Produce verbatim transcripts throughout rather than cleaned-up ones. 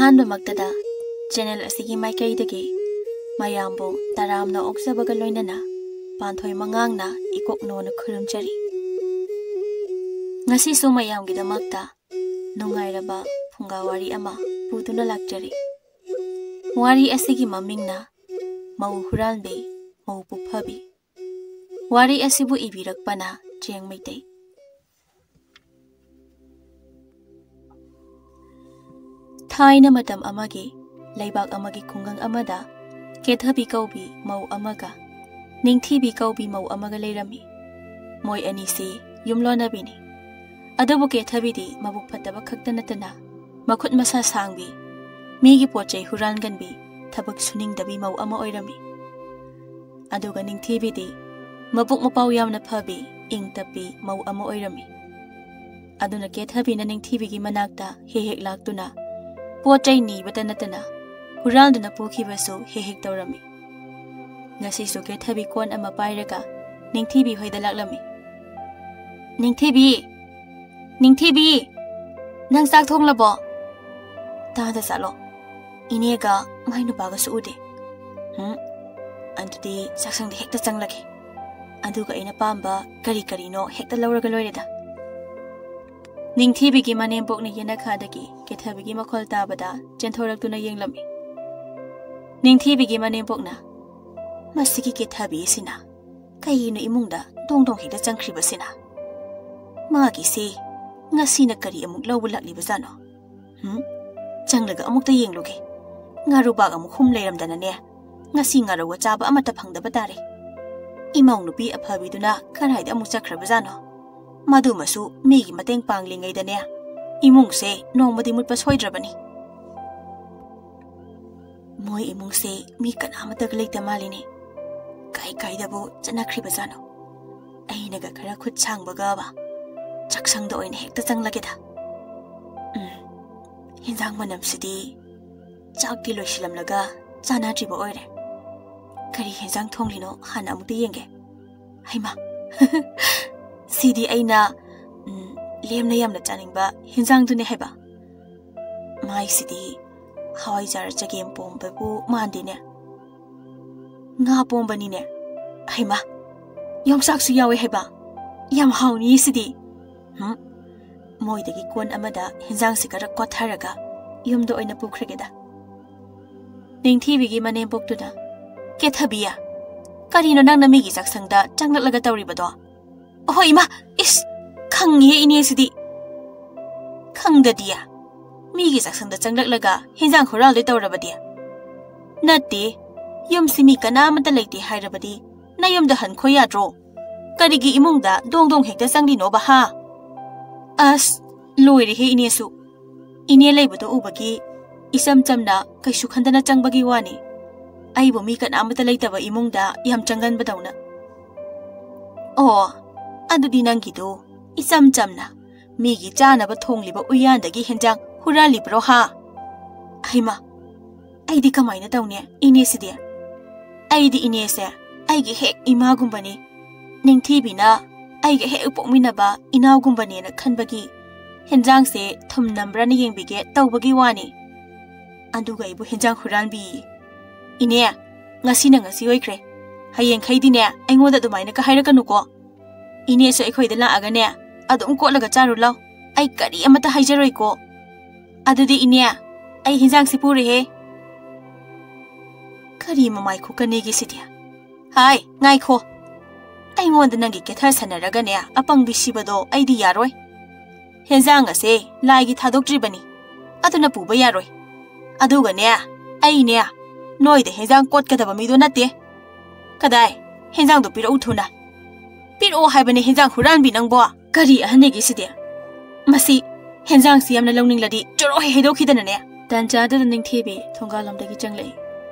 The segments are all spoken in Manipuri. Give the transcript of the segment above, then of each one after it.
ꯑꯍꯥꯟꯕꯃꯛꯇꯗ ꯆꯦꯅꯦꯜ ꯑꯁꯤꯒꯤ ꯃꯥꯏꯀꯩꯗꯒꯤ ꯃꯌꯥꯝꯕꯨ ꯇꯔꯥꯝꯅ ꯑꯣꯛꯆꯕꯒ ꯂꯣꯏꯅꯅ ꯄꯥꯟꯊꯣꯏ ꯃꯉꯥꯡꯅ ꯏꯀꯣꯛꯅꯣꯅ ꯈꯨꯔꯨꯝꯖꯔꯤ꯫ ꯉꯁꯤꯁꯨ ꯃꯌꯥꯝꯒꯤꯗꯃꯛꯇ ꯅꯨꯡꯉꯥꯏꯔꯕ ꯐꯨꯡꯒꯥ ꯋꯥꯔꯤ ꯑꯃ ꯄꯨꯗꯨꯅ ꯂꯥꯛꯆꯔꯤ꯫ ꯋꯥꯔꯤ ꯑꯁꯤꯒꯤ ꯃꯃꯤꯡꯅ ꯃꯧ ꯍꯨꯔꯥꯟꯕꯤ, ꯃꯧ ꯄꯨꯛꯐꯕꯤ꯫ ꯋꯥꯔꯤ ꯑꯁꯤꯕꯨ ꯏꯕꯤꯔꯛꯄꯅ ꯆꯦꯡ ꯃꯩꯇꯩ꯫ ꯊꯥꯏꯅ ꯃꯇꯝ ꯑꯃꯒꯤ ꯂꯩꯕꯥꯛ ꯑꯃꯒꯤ ꯈꯨꯡꯒꯪ ꯑꯃꯗ ꯀꯦꯊꯕꯤ ꯀꯧꯕꯤ ꯃꯧ ꯑꯃꯒ ꯅꯤꯡꯊꯤꯕꯤ ꯀꯧꯕꯤ ꯃꯧ ꯑꯃꯒ ꯂꯩꯔꯝꯃꯤ꯫ ꯃꯣꯏ ꯑꯅꯤꯁꯤ ꯌꯨꯝꯂꯣꯟꯅꯕꯤꯅꯤ꯫ ꯑꯗꯨꯕꯨ ꯀꯦꯊꯕꯤꯗꯤ ꯃꯕꯨꯛ ꯐꯠꯇꯕ ꯈꯛꯇ ꯅꯠꯇꯅ ꯃꯈꯨꯠ ꯃꯁꯥ ꯁꯥꯡꯕꯤ, ꯃꯤꯒꯤ ꯄꯣꯠ ꯆꯩ ꯍꯨꯔꯥꯟꯒꯟꯕꯤ, ꯊꯕꯛ ꯁꯨꯅꯤꯡꯗꯕꯤ ꯃꯧ ꯑꯃ ꯑꯣꯏꯔꯝꯃꯤ꯫ ꯑꯗꯨꯒ ꯅꯤꯡꯊꯤꯕꯤꯗꯤ ꯃꯕꯨꯛ ꯃꯄꯥꯎ ꯌꯥꯝꯅ ꯐꯕꯤ, ꯏꯪ ꯇꯞꯄꯤ ꯃꯧ ꯑꯃ ꯑꯣꯏꯔꯝꯃꯤ꯫ ꯑꯗꯨꯅ ꯀꯦꯊꯕꯤꯅ ꯅꯤꯡꯊꯤꯕꯤꯒꯤ ꯃꯅꯥꯛꯇ ꯍꯦꯛ ꯍꯦꯛ ꯂꯥꯛꯇꯨꯅ ꯄꯣꯠ ꯆꯩ ꯅꯤꯕꯇ ꯅꯠꯇꯅ ꯍꯨꯔꯥꯟꯗꯨꯅ ꯄꯨꯈꯤꯕꯁꯨ ꯍꯦꯛ ꯍꯦꯛ ꯇꯧꯔꯝꯃꯤ꯫ ꯉꯁꯤꯁꯨ ꯀꯦꯊꯕꯤ ꯀꯣꯟ ꯑꯃ ꯄꯥꯏꯔꯒ ꯅꯤꯡꯊꯤꯕꯤ ꯍꯣꯏꯗ ꯂꯥꯛꯂꯝꯃꯤ꯫ "ꯅꯤꯡꯊꯤꯕꯤ! ꯅꯤꯡꯊꯤꯕꯤ! ꯅꯪ ꯆꯥꯛ ꯊꯣꯡꯂꯕꯣ? ꯇꯥꯗ ꯆꯠꯂꯣ꯫ ꯏꯅꯦꯒ ꯃꯥꯏ ꯅꯨꯄꯥꯒꯁꯨ ꯎꯗꯦ꯫ ꯎꯝ, ꯑꯗꯨꯗꯤ ꯆꯥꯛꯁꯪꯗ ꯍꯦꯛꯇ ꯆꯪꯂꯒꯦ꯫ ꯑꯗꯨꯒ ꯑꯩꯅ ꯄꯥꯝꯕ ꯀꯔꯤ ꯀꯔꯤꯅꯣ ꯍꯦꯛꯇ ꯂꯧꯔꯒ ꯂꯣꯏꯔꯦꯗ꯫" ꯅꯤꯡꯊꯤꯕꯤꯒꯤ ꯃꯅꯦꯝꯄꯣꯛꯅ ꯌꯦꯅꯈꯥꯗꯒꯤ ꯀꯦꯊꯕꯤꯒꯤ ꯃꯈꯣꯜ ꯇꯥꯕꯗ ꯆꯦꯟꯊꯣꯔꯛꯇꯨꯅ ꯌꯦꯡꯂꯝꯃꯤ꯫ ꯅꯤꯡꯊꯤꯕꯤꯒꯤ ꯃꯅꯦꯝꯄꯣꯛꯅ, "ꯃꯁꯤꯒꯤ ꯀꯦꯊꯕꯤ ꯑꯁꯤꯅ ꯀꯩꯒꯤꯅꯣ ꯏꯃꯨꯡꯗ ꯗꯣꯡ ꯗꯣꯡ ꯍꯦꯛꯇ ꯆꯪꯈ꯭ꯔꯤꯕꯁꯤꯅ? ꯃꯥꯒꯤꯁꯤ ꯉꯁꯤꯅ ꯀꯔꯤ ꯑꯃꯨꯛ ꯂꯧꯕ ꯂꯥꯛꯂꯤꯕꯖꯥꯠꯅꯣ? ꯍꯨꯝ? ꯆꯪꯂꯒ ꯑꯃꯨꯛꯇ ꯌꯦꯡꯂꯨꯒꯦ꯫ ꯉꯥꯔꯨꯕꯥꯛ ꯑꯃꯨꯛ ꯍꯨꯝ ꯂꯩꯔꯝꯗꯅꯅꯦ, ꯉꯁꯤ ꯉꯥꯔꯧꯒ ꯆꯥꯕ ꯑꯃꯠꯇ ꯐꯪꯗꯕ ꯇꯥꯔꯦ꯫ ꯏꯃꯧ ꯅꯨꯄꯤ ꯑꯐꯕꯤꯗꯨꯅ ꯀꯗꯥꯏꯗ ꯑꯃꯨꯛ ꯆꯠꯈ꯭ꯔꯕꯖꯥꯠꯅꯣ? ꯃꯗꯨꯃꯁꯨ ꯃꯤꯒꯤ ꯃꯇꯦꯡ ꯄꯥꯡꯂꯤꯉꯩꯗꯅꯦ, ꯏꯃꯨꯡꯁꯦ ꯅꯣꯡꯃꯗꯤ ꯃꯨꯠꯄ ꯁꯣꯏꯗ꯭ꯔꯕꯅꯤ꯫ ꯃꯣꯏ ꯏꯃꯨꯡꯁꯦ ꯃꯤ ꯀꯅꯥꯃꯠꯇꯒ ꯂꯩꯇ ꯃꯥꯜꯂꯤꯅꯦ꯫ ꯀꯥꯏ ꯀꯥꯏꯗꯕꯨ ꯆꯠꯅꯈ꯭ꯔꯤꯕꯖꯥꯠꯅꯣ? ꯑꯩꯅꯒ ꯈꯔ ꯈꯨꯠ ꯁꯥꯡꯕꯒꯕ ꯆꯥꯛꯁꯪꯗ ꯑꯣꯏꯅ ꯍꯦꯛꯇ ꯆꯪꯂꯒꯦꯗ꯫ ꯎꯝ, ꯍꯦꯟꯖꯥꯡ ꯃꯅꯝꯁꯤꯗꯤ ꯆꯥꯛꯇꯤ ꯂꯣꯏꯁꯤꯜꯂꯝꯂꯒ ꯆꯥꯅꯗ꯭ꯔꯤꯕ ꯑꯣꯏꯔꯦ꯫ ꯀꯔꯤ ꯍꯦꯟꯖꯥꯡ ꯊꯣꯡꯂꯤꯅꯣ ꯍꯥꯟꯅ ꯑꯃꯨꯛꯇ ꯌꯦꯡꯒꯦ꯫ ꯍꯩꯃꯥ, ꯁꯤꯗꯤ ꯑꯩꯅ, ꯎꯝ, ꯂꯦꯝꯅ ꯌꯥꯝꯅ ꯆꯥꯅꯤꯡꯕ ꯍꯦꯟꯖꯥꯡꯗꯨꯅꯦ ꯍꯥꯏꯕ꯫ ꯃꯥꯏꯁꯤꯗꯤ ꯍꯋꯥꯏꯖꯥꯔ ꯆꯒꯦꯝ ꯄꯣꯝꯕꯕꯨ ꯃꯥꯟꯗꯦꯅꯦ꯫ ꯉꯥ ꯄꯣꯝꯕꯅꯤꯅꯦ꯫ ꯍꯩꯃꯥ, ꯌꯣꯡꯆꯥꯛꯁꯨ ꯌꯥꯎꯋꯦ ꯍꯥꯏꯕ꯫ ꯌꯥꯝ ꯍꯥꯎꯅꯤꯌꯦ ꯁꯤꯗꯤ꯫ ꯍꯝ? ꯃꯣꯏꯗꯒꯤ ꯀꯣꯟ ꯑꯃꯗ ꯍꯦꯟꯖꯥꯡꯁꯤ ꯈꯔ ꯀꯣꯠꯊꯔꯒ ꯌꯨꯝꯗ ꯑꯣꯏꯅ ꯄꯨꯈ꯭ꯔꯒꯦꯗ꯫ ꯅꯤꯡꯊꯤꯕꯤꯒꯤ ꯃꯅꯦꯝꯕꯣꯛꯇꯨꯅ, "ꯀꯦꯊꯕꯤ, ꯀꯔꯤꯅꯣ ꯅꯪꯅ ꯃꯤꯒꯤ ꯆꯥꯛꯁꯪꯗ ꯆꯪꯂꯛꯂꯒ ꯇꯧꯔꯤꯕꯗꯣ?" "ꯑꯍꯣꯏ ꯏꯃꯥ, ꯏꯁ, ꯈꯪꯉꯤꯍꯦ ꯏꯅꯦꯁꯤꯗꯤ꯫ ꯈꯪꯗꯗꯤ, ꯃꯤꯒꯤ ꯆꯥꯛꯁꯪꯗ ꯆꯪꯂꯛꯂꯒ ꯍꯦꯟꯖꯥꯡ ꯍꯨꯔꯥꯜꯗꯣꯏ ꯇꯧꯔꯕꯗꯤ?" "ꯅꯠꯇꯦ, ꯌꯨꯝꯁꯤ ꯃꯤ ꯀꯅꯥꯃꯠꯇ ꯂꯩꯇꯦ ꯍꯥꯏꯔꯕꯗꯤ ꯅꯌꯨꯝꯗ ꯍꯟꯈꯣ ꯌꯥꯗ꯭ꯔꯣ? ꯀꯔꯤꯒꯤ ꯏꯃꯨꯡꯗ ꯗꯣꯡ ꯗꯣꯡ ꯍꯦꯛꯇ ꯆꯪꯂꯤꯅꯣꯕ ꯍꯥ?" ꯑꯁ, ꯂꯣꯏꯔꯦꯍꯦ ꯏꯅꯦꯁꯨ꯫ ꯏꯅꯦ ꯂꯩꯕꯗꯣ ꯎꯕꯒꯤ ꯏꯆꯝ ꯆꯝꯅ ꯀꯩꯁꯨ ꯈꯟꯗꯅ ꯆꯪꯕꯒꯤ ꯋꯥꯅꯤ꯫ ꯑꯩꯕꯨ ꯃꯤ ꯀꯅꯥꯃꯠꯇ ꯂꯩꯇꯕ ꯏꯃꯨꯡꯗ ꯌꯥꯝ ꯆꯪꯒꯟꯕꯗꯧꯅ꯫ ꯑꯣ, ꯑꯗꯨꯗꯤ ꯅꯪꯒꯤꯗꯨ ꯏꯆꯝ ꯆꯝꯅ ꯃꯤꯒꯤ ꯆꯥꯅꯕ ꯊꯣꯡꯂꯤꯕ ꯎꯌꯥꯟꯗꯒꯤ ꯍꯦꯟꯖꯥꯡ ꯍꯨꯔꯥꯜꯂꯤꯕ꯭ꯔꯣ ꯍꯥ? ꯍꯩꯃꯥ, ꯑꯩꯗꯤ ꯀꯃꯥꯏꯅ ꯇꯧꯅꯤ ꯏꯅꯦꯁꯤꯗꯤ? ꯑꯩꯗꯤ ꯏꯅꯦꯁꯦ ꯑꯩꯒꯤ ꯍꯦꯛ ꯏꯃꯥꯒꯨꯝꯕꯅꯤ꯫ ꯅꯤꯡꯊꯤꯕꯤꯅ ꯑꯩꯒ ꯍꯦꯛ ꯄꯣꯛꯃꯤꯟꯅꯕ ꯏꯅꯥꯎꯒꯨꯝꯕꯅꯦꯅ ꯈꯟꯕꯒꯤ ꯍꯦꯟꯖꯥꯡꯁꯦ ꯊꯨꯝ ꯅꯝꯕ꯭ꯔꯥꯅ ꯌꯦꯡꯕꯤꯒꯦ ꯇꯧꯕꯒꯤ ꯋꯥꯅꯤ꯫ ꯑꯗꯨꯒ ꯑꯩꯕꯨ ꯍꯦꯟꯖꯥꯡ ꯍꯨꯔꯥꯟꯕꯤ꯫ ꯏꯅꯦ, ꯉꯁꯤꯅ ꯉꯁꯤ ꯑꯣꯏꯈ꯭ꯔꯦ꯫ ꯍꯌꯦꯡꯈꯩꯗꯤꯅꯦ ꯑꯩꯉꯣꯟꯗ ꯑꯗꯨꯃꯥꯏꯅꯒ ꯍꯥꯏꯔꯛꯀꯅꯨꯀꯣ꯫ ꯏꯅꯦꯁꯨ ꯑꯩꯈꯣꯏꯗ ꯂꯥꯛꯑꯒꯅꯦ ꯑꯗꯨꯝ ꯀꯣꯠꯂꯒ ꯆꯥꯔꯨ ꯂꯥꯎ꯫ ꯑꯩ ꯀꯔꯤ ꯑꯃꯠꯇ ꯍꯥꯏꯖꯔꯣꯏꯀꯣ꯫ ꯑꯗꯨꯗꯤ ꯏꯅꯦ, ꯑꯩ ꯍꯦꯟꯖꯥꯡꯁꯤ ꯄꯨꯔꯦꯍꯦ꯫ ꯀꯔꯤ ꯃꯃꯥꯏ ꯈꯨꯀꯟꯅꯦꯒꯦ ꯁꯤꯗꯤ? ꯍꯥꯏ, ꯉꯥꯏꯈꯣ꯫ ꯑꯩꯉꯣꯟꯗ ꯅꯪꯒꯤ ꯀꯦꯊꯔ ꯁꯥꯟꯅꯔꯒꯅꯦ ꯑꯄꯪꯕꯤ ꯁꯤꯕꯗꯣ ꯑꯩꯗꯤ ꯌꯥꯔꯣꯏ꯫ ꯍꯦꯟꯖꯥꯡ ꯑꯁꯦ ꯂꯥꯏꯒꯤ ꯊꯥꯗꯣꯛꯇ꯭ꯔꯤꯕꯅꯤ, ꯑꯗꯨꯅ ꯄꯨꯕ ꯌꯥꯔꯣꯏ꯫ ꯑꯗꯨꯒꯅꯦ, ꯑꯩꯅꯦ ꯅꯣꯏꯗ ꯍꯦꯟꯖꯥꯡ ꯀꯣꯠꯀꯗꯕ ꯃꯤꯗꯣ ꯅꯠꯇꯦ꯫ ꯀꯗꯥꯏ? ꯍꯦꯟꯖꯥꯡꯗꯣ ꯄꯤꯔꯛꯎ ꯊꯨꯅ꯫ ꯄꯤꯔꯛꯑꯣ ꯍꯥꯏꯕꯅꯦ ꯍꯦꯟꯖꯥꯡ ꯍꯨꯔꯥꯟꯕꯤ ꯅꯪꯕꯣ꯫ ꯀꯔꯤ ꯑꯍꯟꯅꯦꯒꯦ ꯁꯤꯗꯤ? ꯃꯁꯤ ꯍꯦꯟꯖꯥꯡꯁꯤ ꯌꯥꯝꯅ ꯂꯧꯅꯤꯡꯂꯗꯤ ꯆꯣꯔꯣ ꯍꯦꯛ ꯍꯩꯗꯣꯛꯈꯤꯗꯅꯅꯦ꯫ ꯇꯥꯟꯖꯥꯗꯨꯗ ꯅꯤꯡꯊꯤꯕꯤ ꯊꯣꯡꯒꯥꯜꯂꯣꯝꯗꯒꯤ ꯆꯪꯂꯛꯏ꯫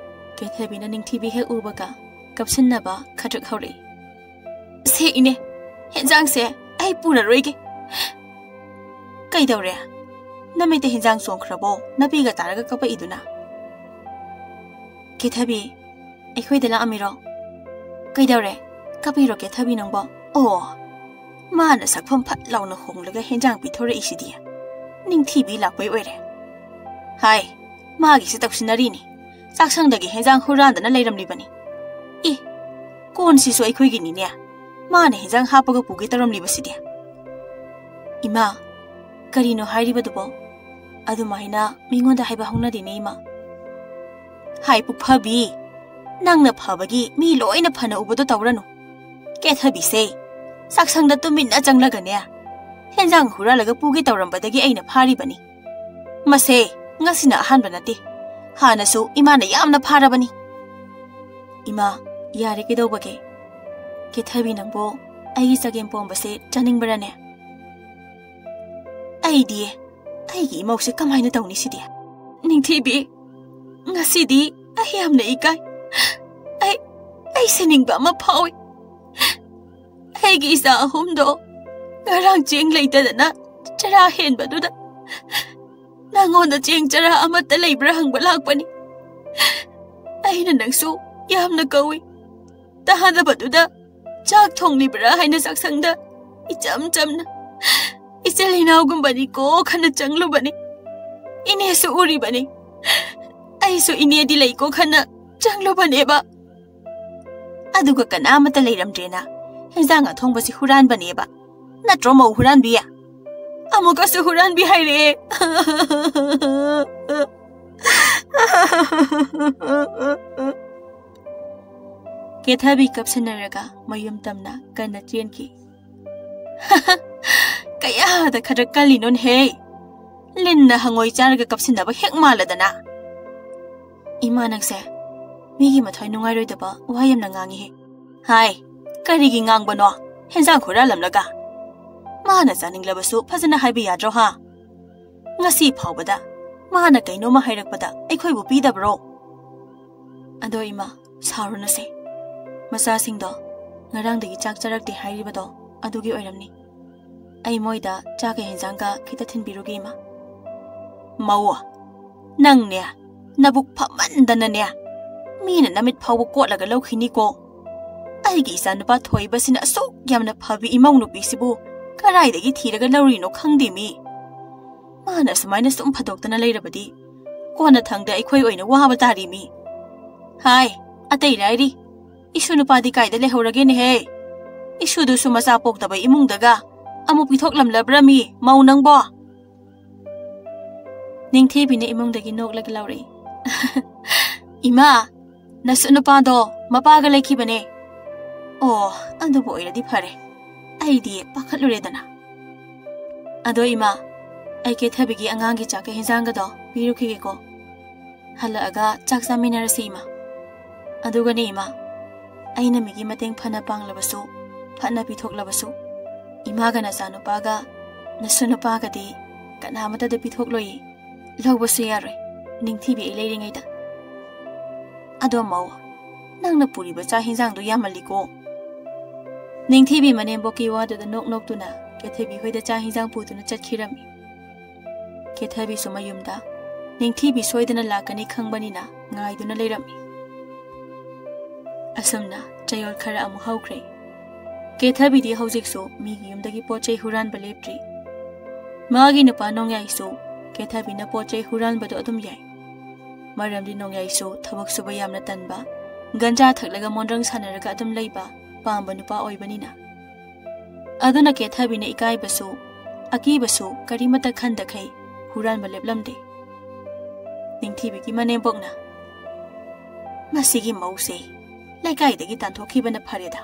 ꯀꯦꯊꯕꯤꯅ ꯅꯤꯡꯊꯤꯕꯤ ꯍꯦꯛ ꯎꯕꯒ ꯀꯞꯁꯤꯟꯅꯕ ꯈꯗ꯭ꯔꯛ ꯍꯧꯔꯛꯏ꯫ "ꯁꯦ ꯏꯅꯦ, ꯍꯦꯟꯖꯥꯡꯁꯦ ꯑꯩ ꯄꯨꯔꯔꯣꯏꯒꯦ꯫ ꯀꯩꯗꯧꯔꯦ? ꯅꯃꯤꯠꯇ ꯍꯦꯟꯖꯥꯡ ꯆꯣꯡꯈ꯭ꯔꯕꯣ? ꯅꯄꯤꯒ ꯇꯥꯔꯒ ꯀꯞꯄꯛꯏꯗꯨꯅ?" "ꯀꯦꯊꯕꯤ, ꯑꯩꯈꯣꯏꯗ ꯂꯥꯛꯑꯝꯃꯤꯔꯣ? ꯀꯩꯗꯧꯔꯦ? ꯀꯞꯄꯤꯔꯣ ꯀꯦꯊꯕꯤ ꯅꯪꯕꯣ? ꯑꯣ, ꯃꯥꯅ ꯁꯛꯐꯝ ꯐꯠ ꯂꯥꯎꯅ ꯍꯣꯡꯂꯒ ꯍꯦꯟꯖꯥꯡ ꯄꯤꯊꯣꯔꯛꯏꯁꯤꯗꯤ꯫ ꯅꯤꯡꯊꯤꯕꯤ ꯂꯥꯛꯄꯩ ꯑꯣꯏꯔꯦ꯫ ꯍꯥꯏ, ꯃꯥꯒꯤꯁꯨ ꯇꯧꯁꯤꯟꯅꯔꯤꯅꯤ꯫ ꯆꯥꯛꯁꯪꯗꯒꯤ ꯍꯦꯟꯖꯥꯡ ꯍꯨꯔꯥꯟꯗꯅ ꯂꯩꯔꯝꯂꯤꯕꯅꯤ꯫ ꯑꯦ, ꯀꯣꯟꯁꯤꯁꯨ ꯑꯩꯈꯣꯏꯒꯤꯅꯤꯅꯦ꯫ ꯃꯥꯅ ꯍꯦꯟꯖꯥꯡ ꯍꯥꯞꯄꯒ ꯄꯨꯒꯦ ꯇꯧꯔꯝꯂꯤꯕꯁꯤꯗꯤ꯫ ꯏꯃꯥ, ꯀꯔꯤꯅꯣ ꯍꯥꯏꯔꯤꯕꯗꯨꯕꯣ? ꯑꯗꯨꯃꯥꯏꯅ ꯃꯤꯉꯣꯟꯗ ꯍꯥꯏꯕ ꯍꯧꯅꯗꯦꯅꯦ, ꯏꯃꯥ꯫ ꯍꯥꯏ ꯄꯨꯛꯐꯕꯤ, ꯅꯪꯅ ꯐꯕꯒꯤ ꯃꯤ ꯂꯣꯏꯅ ꯐꯅ ꯎꯕꯗꯣ ꯇꯧꯔꯅꯨ꯫ ꯀꯦꯊꯕꯤꯁꯦ ꯆꯥꯛꯁꯪꯗ ꯇꯨꯃꯤꯟꯅ ꯆꯪꯂꯒꯅꯦ, ꯍꯦꯟꯖꯥꯡ ꯍꯨꯔꯥꯜꯂꯒ ꯄꯨꯒꯦ ꯇꯧꯔꯝꯕꯗꯒꯤ ꯑꯩꯅ ꯐꯥꯔꯤꯕꯅꯤ꯫ ꯃꯁꯦ ꯉꯁꯤꯅ ꯑꯍꯥꯟꯕ ꯅꯠꯇꯦ꯫ ꯍꯥꯟꯅꯁꯨ ꯏꯃꯥꯅ ꯌꯥꯝꯅ ꯐꯥꯔꯕꯅꯤ꯫ ꯏꯃꯥ, ꯌꯥꯔꯦ, ꯀꯩꯗꯧꯕꯒꯦ? ꯀꯦꯊꯕꯤ, ꯅꯪꯕꯨ ꯑꯩꯒꯤ ꯆꯒꯦꯝ ꯄꯣꯝꯕꯁꯦ ꯆꯥꯅꯤꯡꯕ꯭ꯔꯥꯅꯦ? ꯑꯩꯗꯤ ꯑꯩꯒꯤ ꯏꯃꯧꯁꯦ ꯀꯃꯥꯏꯅ ꯇꯧꯅꯤ ꯁꯤꯗꯤ? ꯅꯤꯡꯊꯤꯕꯤ, ꯉꯁꯤꯗꯤ ꯑꯩ ꯌꯥꯝꯅ ꯏꯀꯥꯏ꯫ ꯑꯩ, ꯑꯩ ꯁꯤꯅꯤꯡꯕ ꯑꯃ ꯐꯥꯎꯏ꯫ ꯑꯩꯒꯤ ꯏꯆꯥ ꯑꯍꯨꯝꯗꯣ ꯉꯔꯥꯡ ꯆꯦꯡ ꯂꯩꯇꯗꯅ ꯆꯔꯥ ꯍꯦꯟꯕꯗꯨꯗ ꯅꯪꯉꯣꯟꯗ ꯆꯦꯡ ꯆꯔꯥ ꯑꯃꯠꯇ ꯂꯩꯕ꯭ꯔꯥ ꯍꯪꯕ ꯂꯥꯛꯄꯅꯤ꯫ ꯑꯩꯅ ꯅꯪꯁꯨ ꯌꯥꯝꯅ ꯀꯧꯏ꯫ ꯇꯥꯗꯕꯗꯨꯗ ꯆꯥꯛ ꯊꯣꯡꯂꯤꯕ꯭ꯔꯥ ꯍꯥꯏꯅ ꯆꯥꯛꯁꯪꯗ ꯏꯆꯝ ꯆꯝꯅ, "ꯏꯆꯤꯜ ꯏꯅꯥꯎꯒꯨꯝꯕꯅꯤꯀꯣ" ꯈꯟꯅ ꯆꯪꯂꯨꯕꯅꯤ꯫ ꯏꯅꯦꯁꯨ ꯎꯔꯤꯕꯅꯤ꯫ ꯑꯩꯁꯨ ꯏꯅꯦꯗꯤ ꯂꯩꯀꯣ ꯈꯟꯅ ꯆꯪꯂꯨꯕꯅꯦꯕ꯫ ꯑꯗꯨꯒ ꯀꯅꯥ ꯑꯃꯠꯇ ꯂꯩꯔꯝꯗ꯭ꯔꯦꯅ ꯍꯦꯟꯖꯥꯡ ꯑꯊꯣꯡꯕꯁꯤ ꯍꯨꯔꯥꯟꯕꯅꯦꯕ꯫ ꯅꯠꯇ꯭ꯔꯣ, ꯃꯧ ꯍꯨꯔꯥꯟꯕꯤ? ꯑꯃꯨꯛꯀꯁꯨ ꯍꯨꯔꯥꯟꯕꯤ ꯍꯥꯏꯔꯛꯑꯦ꯫ ꯀꯦꯊꯕꯤ ꯀꯞꯁꯟꯅꯔꯒ ꯃꯌꯨꯝ ꯇꯝꯅ ꯀꯟꯅ ꯆꯦꯟꯈꯤ꯫ "ꯀꯌꯥꯗ ꯈꯗ꯭ꯔꯛ ꯀꯜꯂꯤꯅꯣꯅꯦꯍꯦ? ꯂꯤꯟꯅ ꯍꯪꯉꯣꯏ ꯆꯥꯔꯒ ꯀꯞꯁꯤꯟꯅꯕ ꯍꯦꯛ ꯃꯥꯜꯂꯗꯅ꯫ ꯏꯃꯥ, ꯅꯪꯁꯦ ꯃꯤꯒꯤ ꯃꯊ꯭ꯋꯥꯏ ꯅꯨꯡꯉꯥꯏꯔꯣꯏꯗꯕ ꯋꯥ ꯌꯥꯝꯅ ꯉꯥꯡꯉꯤꯍꯦ꯫" "ꯍꯥꯏ, ꯀꯔꯤꯒꯤ ꯉꯥꯡꯕꯅꯣ? ꯍꯦꯟꯖꯥꯡ ꯍꯨꯔꯥꯜꯂꯝꯂꯒ꯫ ꯃꯥꯅ ꯆꯥꯅꯤꯡꯂꯕꯁꯨ ꯐꯖꯅ ꯍꯥꯏꯕ ꯌꯥꯗ꯭ꯔꯣ, ꯍꯥ? ꯉꯁꯤ ꯐꯥꯎꯕꯗ ꯃꯥꯅ ꯀꯩꯅꯣꯝꯃ ꯍꯥꯏꯔꯛꯄꯗ ꯑꯩꯈꯣꯏꯕꯨ ꯄꯤꯗꯕ꯭ꯔꯣ?" "ꯑꯗꯣ ꯏꯃꯥ, ꯁꯥꯎꯔꯨꯅꯨꯁꯦ꯫ ꯃꯆꯥꯁꯤꯡꯗꯣ ꯉꯔꯥꯡꯗꯒꯤ ꯆꯥꯛ ꯆꯥꯔꯛꯇꯦ ꯍꯥꯏꯔꯤꯕꯗꯣ ꯑꯗꯨꯒꯤ ꯑꯣꯏꯔꯝꯅꯤ꯫ ꯑꯩ ꯃꯣꯏꯗ ꯆꯥꯛꯀ ꯍꯦꯟꯖꯥꯡꯒ ꯈꯤꯇ ꯊꯤꯟꯕꯤꯔꯨꯒꯦ, ꯏꯃꯥ꯫" "ꯃꯧ, ꯅꯪꯅꯦ, ꯅꯕꯨꯛ ꯐꯃꯟꯗꯅꯅꯦ, ꯃꯤꯅ ꯅꯃꯤꯠ ꯐꯥꯎꯕ ꯀꯣꯠꯂꯒ ꯂꯧꯈꯤꯅꯤꯀꯣ꯫ ꯑꯩꯒꯤ ꯏꯆꯥꯅꯨꯄꯥ ꯊꯣꯏꯕꯁꯤꯅ ꯑꯁꯨꯛ ꯌꯥꯝꯅ ꯐꯕꯤ ꯏꯃꯧ ꯅꯨꯄꯤꯁꯤꯕꯨ ꯀꯗꯥꯏꯗꯒꯤ ꯊꯤꯔꯒ ꯂꯧꯔꯤꯅꯣ ꯈꯪꯗꯦ ꯃꯤ꯫ ꯃꯥꯅ ꯑꯁꯨꯃꯥꯏꯅ ꯁꯨꯝ ꯐꯗꯣꯛꯇꯅ ꯂꯩꯔꯕꯗꯤ ꯀꯣꯟꯅ ꯊꯪꯗ ꯑꯩꯈꯣꯏ ꯑꯣꯏꯅ ꯋꯥꯕ ꯇꯥꯔꯤꯃꯤ꯫ ꯍꯥꯏ, ꯑꯇꯩ ꯂꯥꯏꯔꯤ, ꯏꯁꯨ ꯅꯨꯄꯥꯗꯤ ꯀꯥꯏꯗ ꯂꯩꯍꯧꯔꯒꯦꯅꯦꯍꯦ? ꯏꯁꯨꯗꯨꯁꯨ ꯃꯆꯥ ꯄꯣꯛꯇꯕ ꯏꯃꯨꯡꯗꯒ ꯑꯃꯨꯛ ꯄꯤꯊꯣꯛꯂꯝꯂꯕ꯭ꯔꯃꯤ, ꯃꯧ ꯅꯪꯕꯣ? ꯅꯤꯡꯊꯤꯕꯤꯅ ꯏꯃꯨꯡꯗꯒꯤ ꯅꯣꯛꯂꯒ ꯂꯥꯎꯔꯛꯏ꯫ "ꯏꯃꯥ, ꯅꯁꯨ ꯅꯨꯄꯥꯗꯣ ꯃꯄꯥꯒ ꯂꯩꯈꯤꯕꯅꯦ꯫" "ꯑꯣ, ꯑꯗꯨꯕꯨ ꯑꯣꯏꯔꯗꯤ ꯐꯔꯦ, ꯑꯩꯗꯤ ꯄꯥꯈꯠꯂꯨꯔꯦꯗꯅ꯫ ꯑꯗꯣ ꯏꯃꯥ, ꯑꯩ ꯀꯦꯊꯕꯤꯒꯤ ꯑꯉꯥꯡꯒꯤ ꯆꯥꯛꯀ ꯍꯦꯟꯖꯥꯡꯒꯗꯣ ꯄꯤꯔꯨꯈꯤꯒꯦꯀꯣ꯫ ꯍꯜꯂꯛꯑꯒ ꯆꯥꯛ ꯆꯥꯃꯤꯟꯅꯔꯁꯤ ꯏꯃꯥ꯫ ꯑꯗꯨꯒꯅꯦ ꯏꯃꯥ, ꯑꯩꯅ ꯃꯤꯒꯤ ꯃꯇꯦꯡ ꯐꯅ ꯄꯥꯡꯂꯕꯁꯨ, ꯐꯅ ꯄꯤꯊꯣꯛꯂꯕꯁꯨ, ꯏꯃꯥꯒ ꯅꯆꯥꯅꯨꯄꯥꯒ ꯅꯁꯨ ꯅꯨꯄꯥꯒꯗꯤ ꯀꯅꯥꯃꯠꯇꯗ ꯄꯤꯊꯣꯛꯂꯣꯏꯌꯦ꯫ ꯂꯧꯕꯁꯨ ꯌꯥꯔꯣꯏ, ꯅꯤꯡꯊꯤꯕꯤ ꯑꯩ ꯂꯩꯔꯤꯉꯩꯗ꯫ ꯑꯗꯣ ꯃꯧ, ꯅꯪꯅ ꯄꯨꯔꯤꯕ ꯆꯥꯛ ꯍꯤꯟꯖꯥꯡꯗꯣ ꯌꯥꯝꯃꯜꯂꯤꯀꯣ꯫" ꯅꯤꯡꯊꯤꯕꯤ ꯃꯅꯦꯝꯕꯣꯛꯀꯤ ꯋꯥꯗꯨꯗ ꯅꯣꯛ ꯅꯣꯛꯇꯨꯅ ꯀꯦꯊꯕꯤ ꯍꯣꯏꯗ ꯆꯥꯛ ꯍꯤꯟꯖꯥꯡ ꯄꯨꯗꯨꯅ ꯆꯠꯈꯤꯔꯝꯃꯤ꯫ ꯀꯦꯊꯕꯤꯁꯨ ꯃꯌꯨꯝꯗ ꯅꯤꯡꯊꯤꯕꯤ ꯁꯣꯏꯗꯅ ꯂꯥꯛꯀꯅꯤ ꯈꯪꯕꯅꯤꯅ ꯉꯥꯏꯗꯨꯅ ꯂꯩꯔꯝꯃꯤ꯫ ꯑꯁꯨꯝꯅ ꯆꯌꯣꯜ ꯈꯔ ꯑꯃꯨꯛ ꯍꯧꯈ꯭ꯔꯦ꯫ ꯀꯦꯊꯕꯤꯗꯤ ꯍꯧꯖꯤꯛꯁꯨ ꯃꯤꯒꯤ ꯌꯨꯝꯗꯒꯤ ꯄꯣꯠ ꯆꯩ ꯍꯨꯔꯥꯟꯕ ꯂꯦꯞꯇ꯭ꯔꯤ꯫ ꯃꯥꯒꯤ ꯅꯨꯄꯥ ꯅꯣꯡꯌꯥꯏꯁꯨ ꯀꯦꯊꯕꯤꯅ ꯄꯣꯠ ꯆꯩ ꯍꯨꯔꯥꯟꯕꯗꯣ ꯑꯗꯨꯝ ꯌꯥꯏ꯫ ꯃꯔꯝꯗꯤ ꯅꯣꯡꯌꯥꯏꯁꯨ ꯊꯕꯛ ꯁꯨꯕ ꯌꯥꯝꯅ ꯇꯟꯕ, ꯒꯟꯖꯥ ꯊꯛꯂꯒ ꯃꯣꯟꯗ꯭ꯔꯪ ꯁꯥꯟꯅꯔꯒ ꯑꯗꯨꯝ ꯂꯩꯕ ꯄꯥꯝꯕ ꯅꯨꯄꯥ ꯑꯣꯏꯕꯅꯤꯅ꯫ ꯑꯗꯨꯅ ꯀꯦꯊꯕꯤꯅ ꯏꯀꯥꯏꯕꯁꯨ, ꯑꯀꯤꯕꯁꯨ ꯀꯔꯤꯃꯠꯇ ꯈꯟꯗꯈꯩ ꯍꯨꯔꯥꯟꯕ ꯂꯦꯞꯂꯝꯗꯦ꯫ ꯅꯤꯡꯊꯤꯕꯤꯒꯤ ꯃꯅꯦꯝꯕꯣꯛꯅ, "ꯃꯁꯤꯒꯤ ꯃꯧꯁꯦ ꯂꯩꯀꯥꯏꯗꯒꯤ ꯇꯥꯟꯊꯣꯛꯈꯤꯕꯅ ꯐꯔꯦꯗ꯫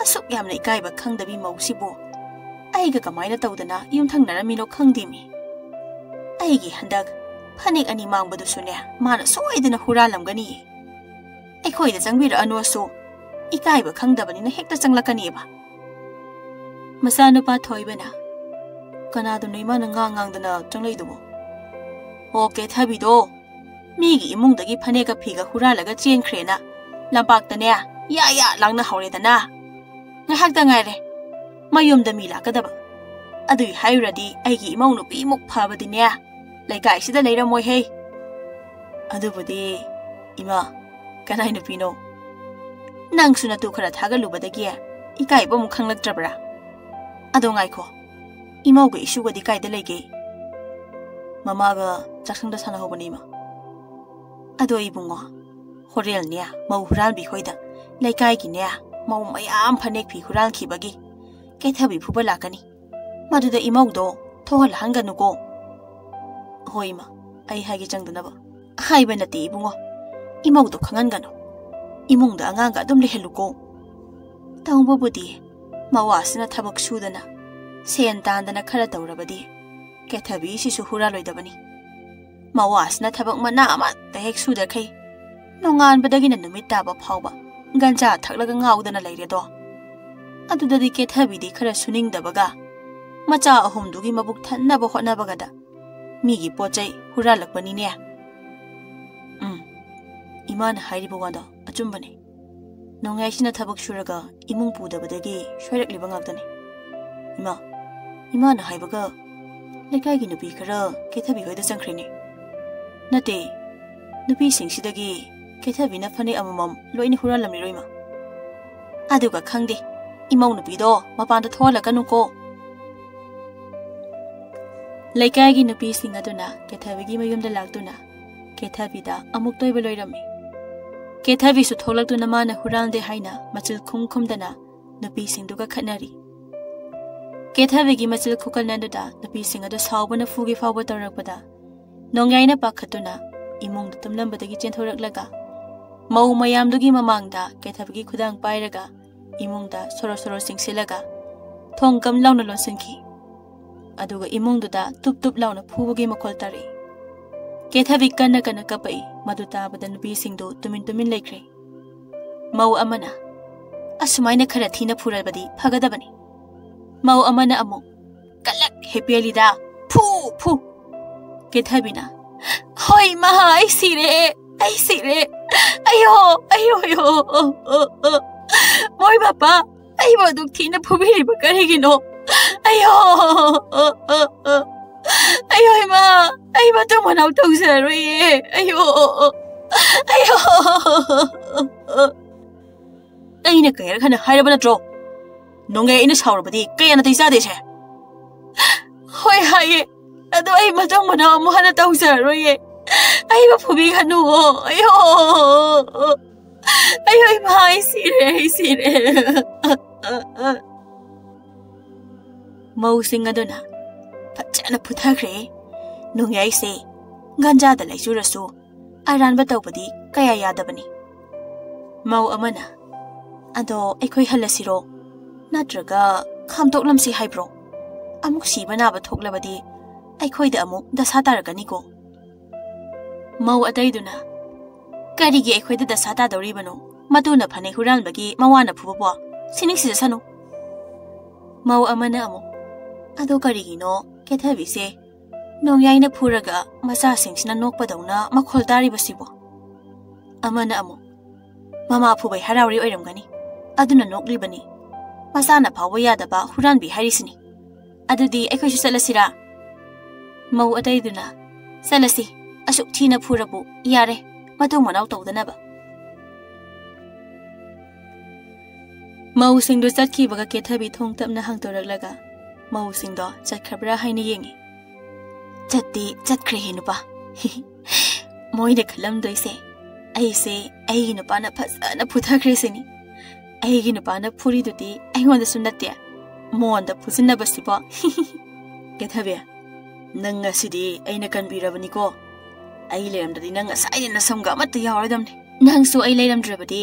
ꯑꯁꯨꯛ ꯌꯥꯝꯅ ꯏꯀꯥꯏꯕ ꯈꯪꯗꯕꯤ ꯃꯧꯁꯤꯕꯨ ꯑꯩꯒ ꯀꯃꯥꯏꯅ ꯇꯧꯗꯅ ꯌꯨꯝꯊꯪꯅꯔꯝꯃꯤꯅꯣ ꯈꯪꯗꯦꯃꯤ꯫ ꯑꯩꯒꯤ ꯍꯟꯗꯛ ꯐꯅꯦꯛ ꯑꯅꯤ ꯃꯥꯡꯕꯗꯨꯁꯨꯅꯦ, ꯃꯥꯅ ꯁꯣꯏꯗꯅ ꯍꯨꯔꯥꯜꯂꯝꯒꯅꯤꯌꯦ꯫ ꯑꯩꯈꯣꯏꯗ ꯆꯪꯕꯤꯔꯛꯑꯅꯨꯁꯨ ꯏꯀꯥꯏꯕ ꯈꯪꯗꯕꯅꯤꯅ ꯍꯦꯛꯇ ꯆꯪꯂꯛꯀꯅꯤꯕ꯫" ꯃꯆꯥꯅꯨꯄꯥ ꯊꯣꯏꯕꯅ, "ꯀꯅꯥꯗꯅꯣ ꯏꯃꯥꯅ ꯉꯥꯡ ꯉꯥꯡꯗꯅ ꯆꯪꯂꯛꯏꯗꯨꯕꯣ?" "ꯑꯣ, ꯀꯦꯊꯕꯤꯗꯣ꯫ ꯃꯤꯒꯤ ꯏꯃꯨꯡꯗꯒꯤ ꯐꯅꯦꯛꯀ ꯐꯤꯒ ꯍꯨꯔꯥꯜꯂꯒ ꯆꯦꯟꯈ꯭ꯔꯦꯅ ꯂꯝꯄꯥꯛꯇꯅꯦ ꯌꯥ ꯌꯥ ꯂꯥꯡꯅ ꯍꯧꯔꯦꯗꯅ꯫ ꯉꯥꯏꯍꯥꯛꯇ ꯉꯥꯏꯔꯦ ꯃꯌꯨꯝꯗ ꯃꯤ ꯂꯥꯛꯀꯗꯕ꯫ ꯑꯗꯨꯏ ꯍꯥꯏꯔꯨꯔꯗꯤ ꯑꯩꯒꯤ ꯏꯃꯧ ꯅꯨꯄꯤꯃꯨꯛ ꯐꯕꯗꯤꯅꯦ ꯂꯩꯀꯥꯏꯁꯤꯗ ꯂꯩꯔꯝꯃꯣꯏꯍꯦ꯫" "ꯑꯗꯨꯕꯨꯗꯤ, ꯏꯃꯥ, ꯀꯅꯥꯏ ꯅꯨꯄꯤꯅꯣ? ꯅꯪꯁꯨ ꯅꯇꯨ ꯈꯔ ꯊꯥꯒꯠꯂꯨꯕꯗꯒꯤ ꯏꯀꯥꯏꯕ ꯑꯃꯨꯛ ꯈꯪꯂꯛꯇ꯭ꯔꯕ꯭ꯔꯥ? ꯑꯗꯣ ꯉꯥꯏꯈꯣ, ꯏꯃꯧꯒ ꯏꯁꯨꯒꯗꯤ ꯀꯥꯏꯗ ꯂꯩꯒꯦ?" ꯃꯃꯥꯒ ꯆꯥꯛꯁꯪꯗ ꯁꯥꯟꯅꯍꯧꯕꯅꯤ, ꯏꯃꯥ꯫ ꯑꯗꯣ ꯏꯕꯨꯡꯉꯣ, ꯍꯣꯔꯦꯜꯅꯦ ꯃꯧ ꯍꯨꯔꯥꯟꯕꯤ ꯈꯣꯏꯗ ꯂꯩꯀꯥꯏꯒꯤꯅꯦ ꯃꯧ ꯃꯌꯥꯝ ꯐꯅꯦꯛ ꯐꯤ ꯍꯨꯔꯥꯟꯈꯤꯕꯒꯤ ꯀꯦꯊꯕꯤ ꯐꯨꯕ ꯂꯥꯛꯀꯅꯤ꯫ ꯃꯗꯨꯗ ꯏꯃꯧꯗꯣ ꯊꯣꯛꯍꯜꯍꯟꯒꯅꯨꯀꯣ꯫ ꯍꯣꯏ ꯏꯃꯥ, ꯑꯩ ꯍꯥꯏꯒꯦ ꯆꯪꯗꯅꯕ꯫ ꯍꯥꯏꯕ ꯅꯠꯇꯦ ꯏꯕꯨꯡꯉꯣ, ꯏꯃꯧꯗꯣ ꯈꯪꯍꯟꯒꯅꯨ꯫ ꯏꯃꯨꯡꯗ ꯑꯉꯥꯡꯒ ꯑꯗꯨꯝ ꯂꯩꯍꯜꯂꯨꯀꯣ꯫ ꯇꯧꯕꯕꯨꯗꯤ ꯃꯋꯥꯁꯤꯅ ꯊꯕꯛ ꯁꯨꯗꯅ ꯁꯦꯟ ꯇꯥꯟꯗꯅ ꯈꯔ ꯇꯧꯔꯕꯗꯤ ꯀꯦꯊꯕꯤꯁꯤꯁꯨ ꯍꯨꯔꯥꯜꯂꯣꯏꯗꯕꯅꯤ꯫ ꯃꯋꯥꯁꯤꯅ ꯊꯕꯛ ꯃꯅꯥ ꯑꯃꯠꯇ ꯍꯦꯛ ꯁꯨꯗꯈꯩ ꯅꯣꯡꯉꯥꯟꯕꯗꯒꯤꯅ ꯅꯨꯃꯤꯠ ꯇꯥꯕ ꯐꯥꯎꯕ ꯒꯟꯖꯥ ꯊꯛꯂꯒ ꯉꯥꯎꯗꯅ ꯂꯩꯔꯦꯗꯣ꯫ ꯑꯗꯨꯗꯗꯤ ꯀꯦꯊꯕꯤꯗꯤ ꯈꯔ ꯁꯨꯅꯤꯡꯗꯕꯒ ꯃꯆꯥ ꯑꯍꯨꯝꯗꯨꯒꯤ ꯃꯕꯨꯛ ꯊꯟꯅꯕ ꯍꯣꯠꯅꯕꯒꯗ ꯃꯤꯒꯤ ꯄꯣꯠ ꯆꯩ ꯍꯨꯔꯥꯜꯂꯛꯄꯅꯤꯅꯦ꯫ ꯎꯝ, ꯏꯃꯥꯅ ꯍꯥꯏꯔꯤꯕ ꯋꯥꯗꯣ ꯑꯆꯨꯝꯕꯅꯤ꯫ ꯅꯣꯡꯌꯥꯏꯁꯤꯅ ꯊꯕꯛ ꯁꯨꯔꯒ ꯏꯃꯨꯡ ꯄꯨꯗꯕꯗꯒꯤ ꯁꯣꯏꯔꯛꯂꯤꯕ ꯉꯥꯛꯇꯅꯤ꯫ ꯏꯃꯥ, ꯏꯃꯥꯅ ꯍꯥꯏꯕꯒ ꯂꯩꯀꯥꯏꯒꯤ ꯅꯨꯄꯤ ꯈꯔ ꯀꯦꯊꯕꯤ ꯍꯣꯏꯗ ꯆꯪꯈ꯭ꯔꯦꯅꯦ꯫ ꯅꯠꯇꯦ, ꯅꯨꯄꯤꯁꯤꯡꯁꯤꯗꯒꯤ ꯀꯦꯊꯕꯤꯅ ꯐꯅꯦꯛ ꯑꯃꯃꯝ ꯂꯣꯏꯅ ꯍꯨꯔꯥꯜꯂꯝꯂꯤꯔꯣ ꯏꯃꯥ? ꯑꯗꯨꯒ ꯈꯪꯗꯦ, ꯏꯃꯧ ꯅꯨꯄꯤꯗꯣ ꯃꯄꯥꯟꯗ ꯊꯣꯛꯍꯜꯂꯛꯀꯅꯨꯀꯣ꯫ ꯂꯩꯀꯥꯏꯒꯤ ꯅꯨꯄꯤꯁꯤꯡ ꯑꯗꯨꯅ ꯀꯦꯊꯕꯤꯒꯤ ꯃꯌꯨꯝꯗ ꯂꯥꯛꯇꯨꯅ ꯀꯦꯊꯕꯤꯗ ꯑꯃꯨꯛ ꯇꯣꯏꯕ ꯂꯣꯏꯔꯝꯃꯤ꯫ ꯀꯦꯊꯕꯤꯁꯨ ꯊꯣꯛꯂꯛꯇꯨꯅ ꯃꯥꯅ ꯍꯨꯔꯥꯜꯗꯦ ꯍꯥꯏꯅ ꯃꯆꯤꯜ ꯈꯨꯝ ꯈꯨꯝꯗꯅ ꯅꯨꯄꯤꯁꯤꯡꯗꯨꯒ ꯈꯠꯅꯔꯤ꯫ ꯀꯦꯊꯕꯤꯒꯤ ꯃꯆꯤꯜ ꯈꯨꯀꯟ ꯑꯗꯨꯗ ꯅꯨꯄꯤꯁꯤꯡ ꯑꯗꯨ ꯁꯥꯎꯕꯅ ꯐꯨꯒꯦ ꯐꯥꯎꯕ ꯇꯧꯔꯛꯄꯗ ꯅꯣꯡꯌꯥꯏꯅ ꯄꯥꯈꯠꯇꯨꯅ ꯏꯃꯨꯡꯗ ꯇꯨꯝꯂꯝꯕꯗꯒꯤ ꯆꯦꯟꯊꯣꯔꯛꯂꯒ ꯃꯧ ꯃꯌꯥꯝꯗꯨꯒꯤ ꯃꯃꯥꯡꯗ ꯀꯦꯊꯕꯤꯒꯤ ꯈꯨꯗꯥꯡ ꯄꯥꯏꯔꯒ ꯏꯃꯨꯡꯗ ꯁꯣꯔꯣ ꯁꯣꯔꯣ ꯆꯤꯡꯁꯤꯜꯂꯒ ꯊꯣꯡ ꯀꯝ ꯂꯥꯎꯅ ꯂꯣꯟꯁꯤꯟꯈꯤ꯫ ꯑꯗꯨꯒ ꯏꯃꯨꯡꯗꯨꯗ ꯇꯨꯞ ꯇꯨꯞ ꯂꯥꯎꯅ ꯐꯨꯕꯒꯤ ꯃꯈꯣꯜ ꯇꯥꯔꯛꯏ꯫ ꯀꯦꯊꯕꯤ ꯀꯟꯅ ꯀꯟꯅ ꯀꯞꯄꯛꯏ꯫ ꯃꯗꯨ ꯇꯥꯕꯗ ꯅꯨꯄꯤꯁꯤꯡꯗꯨ ꯇꯨꯃꯤꯟ ꯇꯨꯃꯤꯟ ꯂꯩꯈ꯭ꯔꯦ꯫ ꯃꯧ ꯑꯃꯅ, "ꯑꯁꯨꯃꯥꯏꯅ ꯈꯔ ꯊꯤꯅ ꯐꯨꯔꯕꯗꯤ ꯐꯒꯗꯕꯅꯤ꯫" ꯃꯧ ꯑꯃꯅ ꯑꯃꯨꯛ, "ꯀꯂꯛ ꯍꯦꯄꯦꯂꯤꯗ, ꯐꯨ, ꯐꯨ!" ꯀꯦꯊꯕꯤꯅ, "ꯍꯣꯏ ꯏꯃꯥ, ꯑꯩ ꯁꯤꯔꯦ, ꯑꯩ ꯁꯤꯔꯦ꯫ ꯑꯌꯣ, ꯑꯌꯣ, ꯑꯌꯣ, ꯑꯣ, ꯑꯣ, ꯑꯣ꯫ ꯃꯣꯏ ꯃꯄꯥ, ꯑꯩꯕꯨ ꯑꯗꯨꯛ ꯊꯤꯅ ꯐꯨꯕꯤꯔꯤꯕ ꯀꯔꯤꯒꯤꯅꯣ? ꯑꯌꯣ, ꯑꯣ, ꯑꯣ, ꯑꯣ꯫ ꯑꯌꯣ ꯏꯃꯥ, ꯑꯩ ꯃꯇꯨꯡ ꯃꯅꯥꯎ ꯇꯧꯖꯔꯔꯣꯏꯌꯦ꯫ ꯑꯌꯣ, ꯑꯣ, ꯑꯣ꯫ ꯑꯌꯣ, ꯑꯣ, ꯑꯣ, ꯑꯣ꯫ ꯑꯩꯅ ꯀꯌꯥꯔꯛ ꯍꯟꯅ ꯍꯥꯏꯔꯕ ꯅꯠꯇ꯭ꯔꯣ? ꯅꯣꯡꯉꯩ ꯑꯩꯅ ꯁꯥꯎꯔꯕꯗꯤ ꯀꯌꯥ ꯅꯥꯇꯩ ꯆꯥꯗꯦꯁꯦ?" "ꯍꯣꯏ ꯍꯥꯏꯌꯦ, ꯑꯗꯣ ꯑꯩ ꯃꯇꯨꯡ ꯃꯅꯥꯎ ꯑꯃꯨꯛ ꯍꯟꯅ ꯇꯧꯖꯔꯔꯣꯏꯌꯦ꯫ ꯑꯩꯕꯨ ꯐꯨꯕꯤꯒꯅꯨꯋꯣ꯫ ꯑꯌꯣ! ꯑꯌꯣ, ꯏꯃꯥ, ꯑꯩ ꯁꯤꯔꯦ, ꯑꯩ ꯁꯤꯔꯦ꯫ ꯃꯧꯁꯤꯡ ꯑꯗꯨꯅ ꯐꯖꯅ ꯐꯨꯊꯈ꯭ꯔꯦ꯫ ꯅꯣꯡꯌꯥꯏꯁꯦ ꯒꯟꯖꯥꯗ ꯂꯩꯆꯨꯔꯁꯨ ꯑꯔꯥꯟꯕ ꯇꯧꯕꯗꯤ ꯀꯌꯥ ꯌꯥꯗꯕꯅꯤ꯫ ꯃꯧ ꯑꯃꯅ, "ꯑꯗꯣ ꯑꯩꯈꯣꯏ ꯍꯜꯂꯁꯤꯔꯣ? ꯅꯠꯇ꯭ꯔꯒ ꯈꯥꯝꯗꯣꯛꯂꯝꯁꯤ ꯍꯥꯏꯕ꯭ꯔꯣ? ꯑꯃꯨꯛ ꯁꯤꯕ ꯅꯥꯕ ꯊꯣꯛꯂꯕꯗꯤ ꯑꯩꯈꯣꯏꯗ ꯑꯃꯨꯛ ꯗꯁꯥ ꯇꯥꯔꯛꯀꯅꯤꯀꯣ?" ꯃꯧ ꯑꯇꯩꯗꯨꯅ, "ꯀꯔꯤꯒꯤ ꯑꯩꯈꯣꯏꯗ ꯗꯁꯥ ꯇꯥꯗꯧꯔꯤꯕꯅꯣ? ꯃꯇꯨꯅ ꯐꯅꯦꯛ ꯍꯨꯔꯥꯟꯕꯒꯤ ꯃꯋꯥꯅ ꯐꯨꯕꯕꯣ? ꯁꯤꯅꯤꯡꯁꯤꯖꯁꯅꯨ꯫" ꯃꯧ ꯑꯃꯅ ꯑꯃꯨꯛ, "ꯑꯗꯣ ꯀꯔꯤꯒꯤꯅꯣ ꯀꯦꯊꯕꯤꯁꯦ ꯅꯣꯡꯌꯥꯏꯅ ꯐꯨꯔꯒ ꯃꯆꯥꯁꯤꯡꯁꯤꯅ ꯅꯣꯛꯄꯗꯧꯅ ꯃꯈꯣꯜ ꯇꯥꯔꯤꯕꯁꯤꯕꯣ?" ꯑꯃꯅ ꯑꯃꯨꯛ, "ꯃꯃꯥ ꯐꯨꯕꯩ ꯍꯔꯥꯎꯔꯤ ꯑꯣꯏꯔꯝꯒꯅꯤ, ꯑꯗꯨꯅ ꯅꯣꯛꯂꯤꯕꯅꯤ꯫ ꯃꯆꯥꯅ ꯐꯥꯎꯕ ꯌꯥꯗꯕ ꯍꯨꯔꯥꯟꯕꯤ ꯍꯥꯏꯔꯤꯁꯤꯅꯤ꯫ ꯑꯗꯨꯗꯤ ꯑꯩꯈꯣꯏꯁꯨ ꯆꯠꯂꯁꯤꯔꯥ?" ꯃꯧ ꯑꯇꯩꯗꯨꯅ, "ꯆꯠꯂꯁꯤ, ꯑꯁꯨꯛ ꯊꯤꯅ ꯐꯨꯔꯕꯨ, ꯌꯥꯔꯦ, ꯃꯇꯨꯡ ꯃꯅꯥꯎ ꯇꯧꯗꯅꯕ꯫" ꯃꯧꯁꯤꯡꯗꯨ ꯆꯠꯈꯤꯕꯒ ꯀꯦꯊꯕꯤ ꯊꯣꯡ ꯇꯞꯅ ꯍꯥꯡꯗꯣꯔꯛꯂꯒ ꯃꯧꯁꯤꯡꯗꯣ ꯆꯠꯈ꯭ꯔꯕ꯭ꯔꯥ ꯍꯥꯏꯅ ꯌꯦꯡꯉꯤ꯫ "ꯆꯠꯇꯤ ꯆꯠꯈ꯭ꯔꯦꯍꯦ ꯅꯨꯄꯥ꯫ ꯃꯣꯏꯅ ꯈꯜꯂꯝꯗꯣꯏꯁꯦ ꯑꯩꯁꯦ ꯑꯩꯒꯤ ꯅꯨꯄꯥꯅ ꯐꯖꯅ ꯐꯨꯊꯈ꯭ꯔꯦ ꯁꯤꯅꯤ꯫ ꯑꯩꯒꯤ ꯅꯨꯄꯥꯅ ꯐꯨꯔꯤꯗꯨꯗꯤ ꯑꯩꯉꯣꯟꯗꯁꯨ ꯅꯠꯇꯦ, ꯃꯣꯟꯗ ꯐꯨꯖꯤꯟꯅꯕꯁꯤꯕꯣ꯫" "ꯀꯦꯊꯕꯤ, ꯅꯪ ꯉꯁꯤꯗꯤ ꯑꯩꯅ ꯀꯟꯕꯤꯔꯕꯅꯤꯀꯣ꯫ ꯑꯩ ꯂꯩꯔꯝꯗ꯭ꯔꯗꯤ ꯅꯪ ꯉꯁꯥꯏꯗꯤ ꯅꯁꯝꯒ ꯑꯃꯠꯇ ꯌꯥꯎꯔꯣꯏꯗꯕꯅꯤ꯫ ꯅꯪꯁꯨ ꯑꯩ ꯂꯩꯔꯝꯗ꯭ꯔꯕꯗꯤ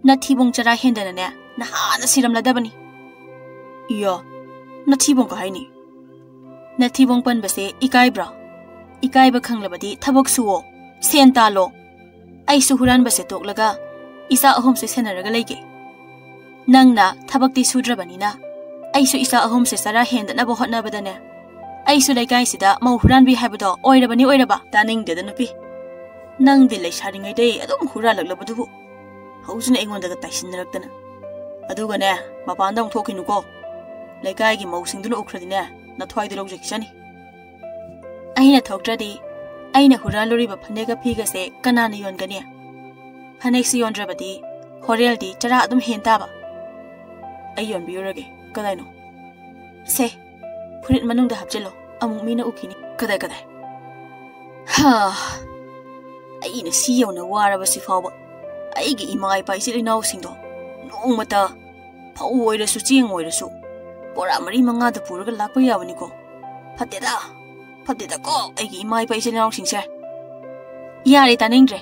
ꯅꯊꯤꯕꯣꯡ ꯆꯔꯥ ꯍꯦꯟꯗꯅꯅꯦ ꯅꯍꯥꯟꯅ ꯁꯤꯔꯝꯂꯗꯕꯅꯤ꯫" "ꯏꯌꯥ, ꯅꯊꯤꯕꯣꯡ ꯀ ꯍꯥꯏꯅꯤ?" "ꯅꯊꯤꯕꯣꯡ ꯄꯟꯕꯁꯦ ꯏꯀꯥꯏꯕ꯭ꯔꯥ? ꯏꯀꯥꯏꯕ ꯈꯪꯂꯕꯗꯤ ꯊꯕꯛ ꯁꯨꯋꯣ, ꯁꯦꯟ ꯇꯥꯜꯂꯣ꯫ ꯑꯩꯁꯨ ꯍꯨꯔꯥꯟꯕꯁꯦ ꯇꯣꯛꯂꯒ ꯏꯆꯥ ꯑꯍꯨꯝꯁꯦ ꯁꯦꯟꯅꯔꯒ ꯂꯩꯒꯦ꯫ ꯅꯪꯅ ꯊꯕꯛꯇꯤ ꯁꯨꯗ꯭ꯔꯕꯅꯤꯅ ꯑꯩꯁꯨ ꯏꯆꯥ ꯑꯍꯨꯝꯁꯦ ꯆꯔꯥ ꯍꯦꯟꯗꯅꯕ ꯍꯣꯠꯅꯕꯗꯅꯦ, ꯑꯩꯁꯨ ꯂꯩꯀꯥꯏꯁꯤꯗ ꯃꯧ ꯍꯨꯔꯥꯟꯕꯤ ꯍꯥꯏꯕꯗꯣ ꯑꯣꯏꯔꯕꯅꯤ ꯑꯣꯏꯔꯕ꯫" "ꯇꯥꯅꯤꯡꯗꯦꯗ ꯅꯨꯄꯤ, ꯅꯪꯗꯤ ꯂꯩꯁꯥꯔꯤꯉꯩꯗꯩ ꯑꯗꯨꯝ ꯍꯨꯔꯥꯜꯂꯛꯂꯕꯗꯨꯕꯨ ꯍꯧꯖꯤꯛꯅ ꯑꯩꯉꯣꯟꯗꯒ ꯇꯥꯏꯁꯤꯟꯅꯔꯛꯇꯅ꯫ ꯑꯗꯨꯒꯅꯦ, ꯃꯄꯥꯟꯗ ꯑꯃꯨꯛ ꯊꯣꯛꯈꯤꯅꯨꯀꯣ꯫ ꯂꯩꯀꯥꯏꯒꯤ ꯃꯧꯁꯤꯡꯗꯨꯅ ꯎꯈ꯭ꯔꯗꯤꯅꯦ, ꯅꯊ꯭ꯋꯥꯏꯗꯣ ꯂꯧꯖꯈꯤꯁꯅꯤ꯫" "ꯑꯩꯅ ꯊꯣꯛꯇ꯭ꯔꯗꯤ ꯑꯩꯅ ꯍꯨꯔꯥꯜꯂꯨꯔꯤꯕ ꯐꯅꯦꯛꯀ ꯐꯤꯒꯁꯦ ꯀꯅꯥꯅ ꯌꯣꯟꯒꯅꯤ? ꯐꯅꯦꯛꯁꯤ ꯌꯣꯟꯗ꯭ꯔꯕꯗꯤ ꯍꯣꯔꯦꯜꯗꯤ ꯆꯔꯥ ꯑꯗꯨꯝ ꯍꯦꯟ ꯇꯥꯕ꯫" "ꯑꯩ ꯌꯣꯟꯕꯤꯔꯨꯔꯒꯦ꯫ ꯀꯗꯥꯏꯅꯣ?" "ꯁꯦ, ꯐꯨꯔꯤꯠ ꯃꯅꯨꯡꯗ ꯍꯥꯞꯆꯤꯜꯂꯣ, ꯑꯃꯨꯛ ꯃꯤꯅ ꯎꯈꯤꯅꯤ꯫" ꯀꯗꯥꯏ ꯀꯗꯥꯏ? ꯍꯥ, ꯑꯩꯅ ꯁꯤ ꯌꯧꯅ ꯋꯥꯔꯕꯁꯤ ꯐꯥꯎꯕ ꯑꯩꯒꯤ ꯏꯃꯥ ꯏꯄꯥ ꯏꯆꯤꯜ ꯏꯅꯥꯎꯁꯤꯡꯗꯣ ꯅꯣꯡꯃꯇ ꯐꯧ ꯑꯣꯏꯔꯁꯨ ꯆꯦꯡ ꯑꯣꯏꯔꯁꯨ ꯕꯣꯔꯥ ꯃꯔꯤ ꯃꯉꯥꯗ ꯄꯨꯔꯒ ꯂꯥꯛꯄ ꯌꯥꯕꯅꯤꯀꯣ꯫ ꯐꯠꯇꯦꯗ, ꯐꯠꯇꯦꯗꯀꯣ ꯑꯩꯒꯤ ꯏꯃꯥ ꯏꯄꯥ ꯏꯆꯤꯜ ꯏꯅꯥꯎꯁꯤꯡꯁꯦ꯫ ꯌꯥꯔꯦ, ꯇꯥꯅꯤꯡꯗ꯭ꯔꯦ꯫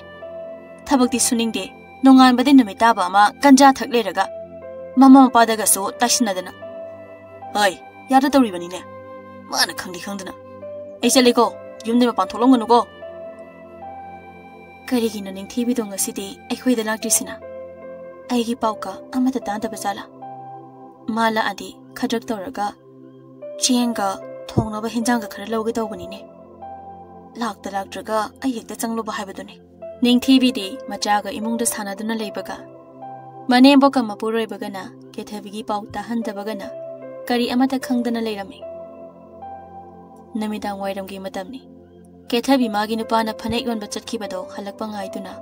ꯊꯕꯛꯇꯤ ꯁꯨꯅꯤꯡꯗꯦ, ꯅꯣꯡꯉꯥꯟꯕꯗꯩ ꯅꯨꯃꯤꯠ ꯇꯥꯕ ꯑꯃ ꯒꯟꯖꯥ ꯊꯛ ꯂꯩꯔꯒ ꯃꯃꯥ ꯃꯄꯥꯗꯒꯁꯨ ꯇꯥꯏꯁꯤꯟꯅꯗꯅ꯫ ꯍꯣꯏ, ꯌꯥꯗ ꯇꯧꯔꯤꯕꯅꯤꯅꯦ꯫ ꯃꯥꯅ ꯈꯪꯗꯤ ꯈꯪꯗꯅ꯫ ꯑꯩ ꯆꯠꯂꯦꯀꯣ, ꯌꯨꯝꯗꯩ ꯃꯄꯥꯟ ꯊꯣꯛꯂꯝꯒꯅꯨꯀꯣ꯫ ꯀꯔꯤꯒꯤꯅꯣ ꯅꯤꯡꯊꯤꯕꯤꯗꯣ ꯉꯁꯤꯗꯤ ꯑꯩꯈꯣꯏꯗ ꯂꯥꯛꯇ꯭ꯔꯤꯁꯤꯅ? ꯑꯩꯒꯤ ꯄꯥꯎꯀ ꯑꯃꯠꯇ ꯇꯥꯗꯕ ꯖꯥꯠꯂꯥ? ꯃꯥ ꯂꯥꯛꯑꯗꯤ ꯈꯗ꯭ꯔꯛ ꯇꯧꯔꯒ ꯆꯦꯡꯒ ꯊꯣꯡꯅꯕ ꯍꯦꯟꯖꯥꯡꯒ ꯈꯔ ꯂꯧꯒꯦ ꯇꯧꯕꯅꯤꯅꯦ꯫ ꯂꯥꯛꯇ ꯂꯥꯛꯇ꯭ꯔꯒ ꯑꯩ ꯍꯦꯛꯇ ꯆꯪꯂꯨꯕ ꯍꯥꯏꯕꯗꯨꯅꯤ꯫ ꯅꯤꯡꯊꯤꯕꯤꯗꯤ ꯃꯆꯥꯒ ꯏꯃꯨꯡꯗ ꯁꯥꯟꯅꯗꯨꯅ ꯂꯩꯕꯒ, ꯃꯅꯦꯝꯕꯣꯛꯀ ꯃꯄꯨꯔꯣꯏꯕꯒꯅ ꯀꯦꯊꯕꯤꯒꯤ ꯄꯥꯎ ꯇꯥꯍꯟꯗꯕꯒꯅ ꯀꯔꯤ ꯑꯃꯠꯇ ꯈꯪꯗꯅ ꯂꯩꯔꯝꯃꯤ꯫ ꯅꯨꯃꯤꯗꯥꯡ ꯋꯥꯏꯔꯝꯒꯤ ꯃꯇꯝꯅꯤ꯫ ꯀꯦꯊꯕꯤ ꯃꯥꯒꯤ ꯅꯨꯄꯥꯅ ꯐꯅꯦꯛ ꯌꯣꯟꯕ ꯆꯠꯈꯤꯕꯗꯣ ꯍꯜꯂꯛꯄ ꯉꯥꯏꯗꯨꯅ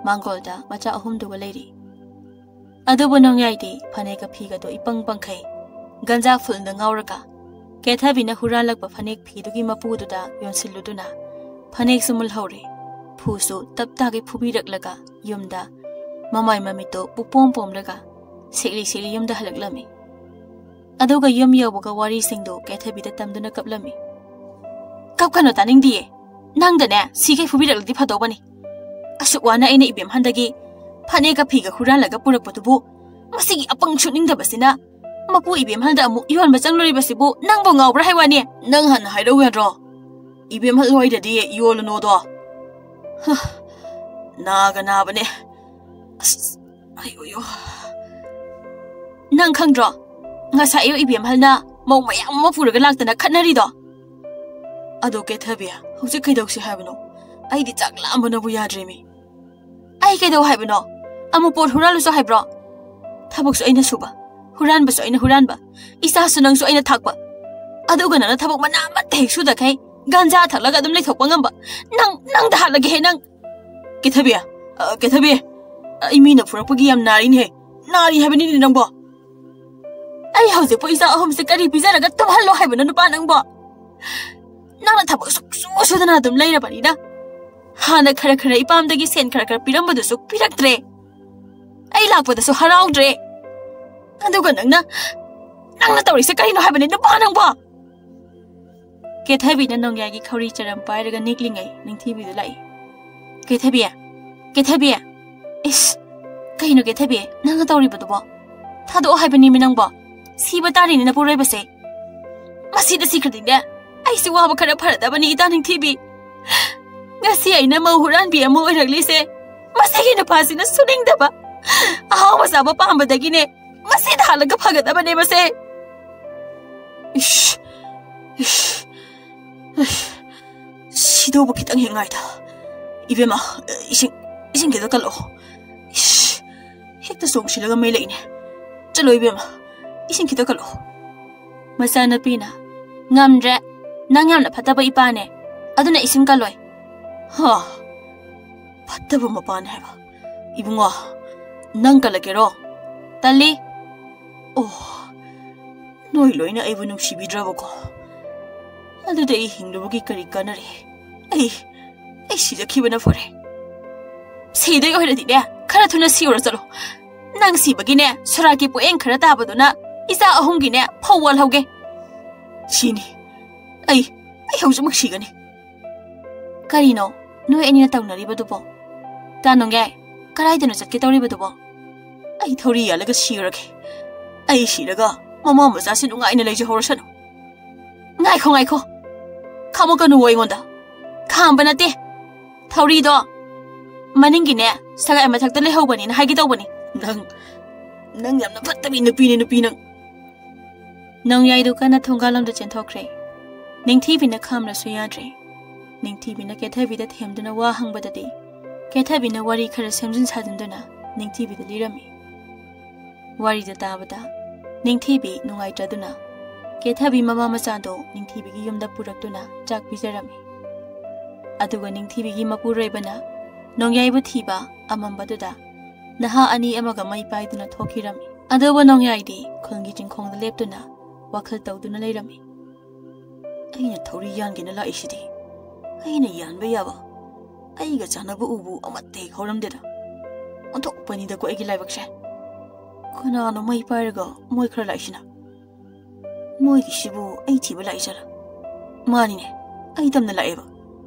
ꯃꯥꯡꯒꯣꯜꯗ ꯃꯆꯥ ꯑꯍꯨꯝꯗꯨꯒ ꯂꯩꯔꯤ꯫ ꯑꯗꯨꯕꯨ ꯅꯣꯡꯌꯥꯏꯗꯤ ꯐꯅꯦꯛꯀ ꯐꯤꯒꯗꯣ ꯏꯄꯪ ꯄꯪꯈꯩ ꯒꯟꯖꯥ ꯐꯨꯜꯗ ꯉꯥꯎꯔꯒ ꯀꯦꯊꯕꯤꯅ ꯍꯨꯔꯥꯜꯂꯛꯄ ꯐꯅꯦꯛ ꯐꯤꯗꯨꯒꯤ ꯃꯄꯨꯗꯨꯗ ꯌꯣꯟꯁꯤꯜꯂꯨꯗꯨꯅ ꯐꯅꯦꯛꯁꯨ ꯃꯨꯜꯍꯧꯔꯦ꯫ ꯐꯨꯁꯨ ꯇꯞ ꯇꯥꯒꯩ ꯐꯨꯕꯤꯔꯛꯂꯒ ꯌꯨꯝꯗ ꯃꯃꯥꯏ ꯃꯃꯤꯠꯇꯣ ꯄꯨꯄꯣꯝ ꯄꯣꯝꯂꯒ ꯁꯤꯛꯂꯤ ꯁꯤꯛꯂꯤ ꯌꯨꯝꯗ ꯍꯜꯂꯛꯂꯝꯃꯤ꯫ ꯑꯗꯨꯒ ꯌꯨꯝ ꯌꯧꯕꯒ ꯋꯥꯔꯤꯁꯤꯡꯗꯣ ꯀꯦꯊꯕꯤꯗ ꯇꯝꯗꯨꯅ ꯀꯞꯂꯝꯃꯤ꯫ "ꯀꯞꯀꯅꯨ, ꯇꯥꯅꯤꯡꯗꯤꯌꯦ꯫ ꯅꯪꯗꯅꯦ ꯁꯤꯈꯩ ꯐꯨꯕꯤꯔꯛꯂꯗꯤ ꯐꯗꯧꯕꯅꯤ꯫ ꯑꯁꯨꯛ ꯋꯥꯅ ꯑꯩꯅ ꯏꯕꯦꯝꯍꯟꯗꯒꯤ ꯐꯅꯦꯛꯀ ꯐꯤꯒ ꯍꯨꯔꯥꯜꯂꯒ ꯄꯨꯔꯛꯄꯗꯨꯕꯨ ꯃꯁꯤꯒꯤ ꯑꯄꯪ ꯁꯨꯅꯤꯡꯗꯕꯁꯤꯅ ꯃꯄꯨ ꯏꯕꯦꯝꯍꯜꯗ ꯑꯃꯨꯛ ꯌꯣꯟꯕ ꯆꯪꯂꯨꯔꯤꯕꯁꯤꯕꯨ ꯅꯪꯕꯨ ꯉꯥꯎꯕ꯭ꯔꯥ ꯍꯥꯏ ꯋꯥꯅꯤ?" "ꯅꯪ ꯍꯥꯟꯅ ꯍꯥꯏꯔꯧ ꯌꯥꯗ꯭ꯔꯣ? ꯏꯕꯦꯝꯍꯜ ꯍꯣꯏꯗꯗꯤ ꯌꯣꯜꯂꯨꯅꯣꯗꯣ꯫ ꯍ, ꯅꯥꯒ ꯅꯥꯕꯅꯦ꯫ ꯑꯁ, ꯑꯌꯣ, ꯑꯌꯣ꯫ ꯅꯪ ꯈꯪꯗ꯭ꯔꯣ? ꯉꯁꯥꯏ ꯑꯌꯨꯛ ꯏꯕꯦꯝꯍꯜꯅ ꯃꯧ ꯃꯌꯥꯝ ꯑꯃ ꯄꯨꯔꯒ ꯂꯥꯛꯇꯅ ꯈꯠꯅꯔꯤꯗꯣ꯫ ꯑꯗꯣ ꯀꯦꯊꯕꯤ, ꯍꯧꯖꯤꯛ ꯀꯩꯗꯧꯁꯤ ꯍꯥꯏꯕꯅꯣ? ꯑꯩꯗꯤ ꯆꯥꯛ ꯂꯥꯝꯕꯅꯕꯨ ꯌꯥꯗ꯭ꯔꯦꯃꯤ꯫ ꯑꯩ ꯀꯩꯗꯧ ꯍꯥꯏꯕꯅꯣ? ꯑꯃꯨꯛ ꯄꯣꯠ ꯍꯨꯔꯥꯜꯂꯨꯁꯨ ꯍꯥꯏꯕ꯭ꯔꯣ? ꯊꯕꯛꯁꯨ ꯑꯩꯅ ꯁꯨꯕ, ꯍꯨꯔꯥꯟꯕꯁꯨ ꯑꯩꯅ ꯍꯨꯔꯥꯟꯕ, ꯏꯆꯥꯁꯨ ꯅꯪꯁꯨ ꯑꯩꯅ ꯊꯥꯛꯄ꯫ ꯑꯗꯨꯒ ꯅꯪꯅ ꯊꯕꯛ ꯃꯅꯥ ꯑꯃꯠꯇ ꯍꯦꯛ ꯁꯨꯗꯈꯩ ꯒꯟꯖꯥ ꯊꯛꯂꯒ ꯑꯗꯨꯝ ꯂꯩꯊꯣꯛꯄ ꯉꯝꯕ꯫ ꯅꯪ, ꯅꯪꯗ ꯍꯥꯠꯂꯒꯦꯍꯦ ꯅꯪ꯫ ꯀꯦꯊꯕꯤ, ꯑ, ꯀꯦꯊꯕꯤ, ꯑꯩ ꯃꯤꯅ ꯐꯨꯔꯛꯄꯒꯤ ꯌꯥꯝ ꯅꯥꯔꯤꯅꯦꯍꯦ꯫ ꯅꯥꯔꯤ ꯍꯥꯏꯕꯅꯤꯅꯦ ꯅꯪꯕꯣ꯫ ꯑꯩ ꯍꯧꯖꯤꯛꯄꯨ ꯏꯆꯥ ꯑꯍꯨꯝꯁꯦ ꯀꯔꯤ ꯄꯤꯖꯔꯒ ꯇꯨꯝꯍꯜꯂꯣ ꯍꯥꯏꯕꯅꯣ ꯅꯨꯄꯥ ꯅꯪꯕꯣ? ꯅꯪꯅ ꯊꯕꯛ ꯁꯨꯛꯁꯨ ꯁꯨꯗꯅ ꯑꯗꯨꯝ ꯂꯩꯔꯕꯅꯤꯅ, ꯍꯥꯟꯅ ꯈꯔ ꯈꯔ ꯏꯄꯥꯝꯗꯒꯤ ꯁꯦꯟ ꯈꯔ ꯈꯔ ꯄꯤꯔꯝꯕꯗꯨꯁꯨ ꯄꯤꯔꯛꯇ꯭ꯔꯦ꯫ ꯑꯩ ꯂꯥꯛꯄꯗꯁꯨ ꯍꯔꯥꯎꯗ꯭ꯔꯦ꯫ ꯑꯗꯨꯒ ꯅꯪꯅ, ꯅꯪꯅ ꯇꯧꯔꯤꯁꯦ ꯀꯔꯤꯅꯣ ꯍꯥꯏꯕꯅꯤ, ꯅꯨꯄꯥ ꯅꯪꯕꯣ? ꯀꯦꯊꯕꯤꯅ ꯅꯣꯡꯌꯥꯏꯒꯤ ꯈꯧꯔꯤ ꯆꯔꯝ ꯄꯥꯏꯔꯒ ꯅꯤꯛꯂꯤꯉꯩ ꯅꯤꯡꯊꯤꯕꯤꯗꯨ ꯂꯥꯛꯏ꯫ "ꯀꯦꯊꯕꯤ, ꯀꯦꯊꯕꯤ!" "ꯏꯁ, ꯀꯩꯅꯣ ꯀꯦꯊꯕꯤ, ꯅꯪꯅ ꯇꯧꯔꯤꯕꯗꯨꯕꯣ? ꯊꯥꯗꯣꯛꯑꯣ ꯍꯥꯏꯕꯅꯤꯃꯤ ꯅꯪꯕꯣ꯫ ꯁꯤꯕ ꯇꯥꯔꯤꯅꯤ ꯅꯄꯨꯔꯣꯏꯕꯁꯦ꯫ ꯃꯁꯤꯗ ꯁꯤꯈ꯭ꯔꯗꯤꯅꯦ, ꯑꯩꯁꯨ ꯋꯥꯕ ꯈꯔ ꯐꯔꯗꯕꯅꯤ, ꯏꯇꯥ ꯅꯤꯡꯊꯤꯕꯤ꯫ ꯉꯁꯤ ꯑꯩꯅ ꯃꯧ ꯍꯨꯔꯥꯟꯕꯤ ꯑꯃ ꯑꯣꯏꯔꯛꯂꯤꯁꯦ ꯃꯁꯤꯒꯤ ꯅꯨꯄꯥꯁꯤꯅ ꯁꯨꯅꯤꯡꯗꯕ, ꯑꯍꯥꯎꯕ ꯆꯥꯕ ꯄꯥꯝꯕꯗꯒꯤꯅꯦ꯫ ꯃꯁꯤꯗ ꯍꯜꯂꯒ ꯐꯒꯗꯕꯅꯦ ꯃꯁꯦ꯫" "ꯏꯁ, ꯏꯁ, ꯏꯁ, ꯁꯤꯗꯧꯕ ꯈꯤꯇꯪ ꯍꯦꯛ ꯉꯥꯏꯗ꯫ ꯏꯕꯦꯝꯃ, ꯏꯁꯤꯡ, ꯏꯁꯤꯡ ꯈꯤꯇ ꯀꯜꯂꯛꯑꯣ꯫ ꯏꯁ, ꯍꯦꯛꯇ ꯆꯣꯡꯁꯤꯜꯂꯒ ꯃꯩ ꯂꯩꯅꯦ꯫ ꯆꯠꯂꯣ ꯏꯕꯦꯝꯃ, ꯏꯁꯤꯡ ꯈꯤꯇ ꯀꯜꯂꯛꯑꯣ꯫" ꯃꯆꯥꯅꯨꯄꯤꯅ, "ꯉꯝꯗ꯭ꯔꯦ, ꯅꯪ ꯌꯥꯝꯅ ꯐꯠꯇꯕ ꯏꯄꯥꯅꯦ, ꯑꯗꯨꯅ ꯏꯁꯤꯡ ꯀꯜꯂꯣꯏ꯫" "ꯍꯥ? ꯐꯠꯇꯕ ꯃꯄꯥꯅꯦ ꯍꯥꯏꯕ? ꯏꯕꯨꯡꯉꯣ, ꯅꯪ ꯀꯜꯂꯛꯀꯦꯔꯣ?" "ꯇꯜꯂꯤ꯫" "ꯑꯣ, ꯅꯣꯏ ꯂꯣꯏꯅ ꯑꯩꯕꯨ ꯅꯨꯡꯁꯤꯕꯤꯗ꯭ꯔꯕꯀꯣ? ꯑꯗꯨꯗꯤ ꯑꯩ ꯍꯤꯡꯂꯨꯕꯒꯤ ꯀꯔꯤ ꯀꯥꯟꯅꯔꯤ? ꯑꯩ, ꯑꯩ ꯁꯤꯖꯈꯤꯕꯅ ꯐꯔꯦ꯫" "ꯁꯤꯗꯣꯏ ꯑꯣꯏꯔꯗꯤꯅꯦ, ꯈꯔ ꯊꯨꯅ ꯁꯤꯔꯨꯔꯣ ꯆꯠꯂꯣ꯫ ꯅꯪ ꯁꯤꯕꯒꯤꯅꯦ, ꯁꯣꯔꯥꯠꯀꯤ ꯄꯣꯠꯌꯦꯡ ꯈꯔ ꯇꯥꯕꯗꯨꯅ ꯏꯆꯥ ꯑꯍꯨꯝꯒꯤꯅꯦ ꯐꯧ ꯋꯥꯜꯍꯧꯒꯦ꯫" "ꯁꯤꯅꯤ꯫ ꯑꯩ, ꯑꯩ ꯍꯧꯖꯤꯛꯃꯛ ꯁꯤꯒꯅꯤ꯫" "ꯀꯔꯤꯅꯣ ꯅꯣꯏ ꯑꯅꯤꯅ ꯇꯧꯅꯔꯤꯕꯗꯨꯕꯣ? ꯇꯥ ꯅꯣꯡꯌꯥꯏ, ꯀꯗꯥꯏꯗꯅꯣ ꯆꯠꯀꯦ ꯇꯧꯔꯤꯕꯗꯨꯕꯣ?" "ꯑꯩ ꯊꯧꯔꯤ ꯌꯥꯜꯂꯒ ꯁꯤꯔꯒꯦ꯫ ꯑꯩ ꯁꯤꯔꯒ ꯃꯃꯥ ꯃꯆꯥꯁꯤ ꯅꯨꯡꯉꯥꯏꯅ ꯂꯩꯖꯍꯧꯔꯁꯅꯨ꯫" "ꯉꯥꯏꯈꯣ, ꯉꯥꯏꯈꯣ꯫ ꯈꯥꯝꯃꯛꯀꯅꯨ ꯑꯩꯉꯣꯟꯗ꯫ ꯈꯥꯝꯕ ꯅꯠꯇꯦ꯫ ꯊꯧꯔꯤꯗꯣ ꯃꯅꯤꯡꯒꯤꯅꯦ, ꯁꯒꯥꯏ ꯃꯊꯛꯇ ꯂꯩꯍꯧꯕꯅꯤꯅ ꯍꯥꯏꯒꯦ ꯇꯧꯕꯅꯤ꯫" "ꯅꯪ, ꯅꯪ ꯌꯥꯝꯅ ꯐꯠꯇꯕꯤ ꯅꯨꯄꯤꯅꯤ, ꯅꯨꯄꯤ ꯅꯪ꯫" ꯅꯣꯡꯌꯥꯏꯗꯨ ꯀꯟꯅ ꯊꯣꯡꯒꯥꯜꯂꯣꯝꯗ ꯆꯦꯟꯊꯣꯛꯈ꯭ꯔꯦ꯫ ꯅꯤꯡꯊꯤꯕꯤꯅ ꯈꯥꯝꯂꯁꯨ ꯌꯥꯗ꯭ꯔꯦ꯫ ꯅꯤꯡꯊꯤꯕꯤꯅ ꯀꯦꯊꯕꯤꯗ ꯊꯦꯝꯗꯨꯅ ꯋꯥ ꯍꯪꯕꯗꯗꯤ, ꯀꯦꯊꯕꯤꯅ ꯋꯥꯔꯤ ꯈꯔ ꯁꯦꯝꯖꯤꯟ ꯁꯥꯖꯤꯟꯗꯨꯅ ꯅꯤꯡꯊꯤꯕꯤꯗ ꯂꯤꯔꯝꯃꯤ꯫ ꯋꯥꯔꯤꯗ ꯇꯥꯕꯗ ꯅꯤꯡꯊꯤꯕꯤ ꯅꯨꯡꯉꯥꯏꯇ꯭ꯔꯗꯨꯅ ꯀꯦꯊꯕꯤ ꯃꯃꯥ ꯃꯆꯥꯗꯣ ꯅꯤꯡꯊꯤꯕꯤꯒꯤ ꯌꯨꯝꯗ ꯄꯨꯔꯛꯇꯨꯅ ꯆꯥꯛ ꯄꯤꯖꯔꯝꯃꯤ꯫ ꯑꯗꯨꯒ ꯅꯤꯡꯊꯤꯕꯤꯒꯤ ꯃꯄꯨꯔꯣꯏꯕꯅ ꯅꯣꯡꯌꯥꯏꯕꯨ ꯊꯤꯕ ꯑꯃꯝꯕꯗꯨꯗ ꯅꯍꯥ ꯑꯅꯤ ꯑꯃꯒ ꯃꯩ ꯄꯥꯏꯗꯨꯅ ꯊꯣꯛꯈꯤꯔꯝꯃꯤ꯫ ꯑꯗꯨꯕꯨ ꯅꯣꯡꯌꯥꯏꯗꯤ ꯈꯨꯜꯒꯤ ꯆꯤꯡꯈꯣꯡꯗ ꯂꯦꯞꯇꯨꯅ ꯋꯥꯈꯜ ꯇꯧꯗꯨꯅ ꯂꯩꯔꯝꯃꯤ꯫ ꯑꯩꯅ ꯊꯧꯔꯤ ꯌꯥꯟꯒꯦꯅ ꯂꯥꯛꯏꯁꯤꯗꯤ ꯑꯩꯅ ꯌꯥꯟꯕ ꯌꯥꯕ ꯑꯩꯒ ꯆꯥꯟꯅꯕ ꯎꯕꯨ ꯑꯃꯠꯇ ꯍꯦꯛ ꯍꯧꯔꯝꯗꯦꯗ꯫ ꯑꯣꯟꯊꯣꯛꯄꯅꯤꯗꯀꯣ ꯑꯩꯒꯤ ꯂꯥꯏꯕꯛꯁꯦ꯫ ꯀꯅꯥꯅꯣ ꯃꯩ ꯄꯥꯏꯔꯒ ꯃꯣꯏ ꯈꯔ ꯂꯥꯛꯏꯁꯤꯅ? ꯃꯣꯏꯒꯤꯁꯤꯕꯨ ꯑꯩ ꯊꯤꯕ ꯂꯥꯛꯏ ꯖꯥꯠꯂꯥ? ꯃꯥꯅꯤꯅꯦ, ꯑꯩ ꯇꯝꯅ ꯂꯥꯛꯑꯦꯕ꯫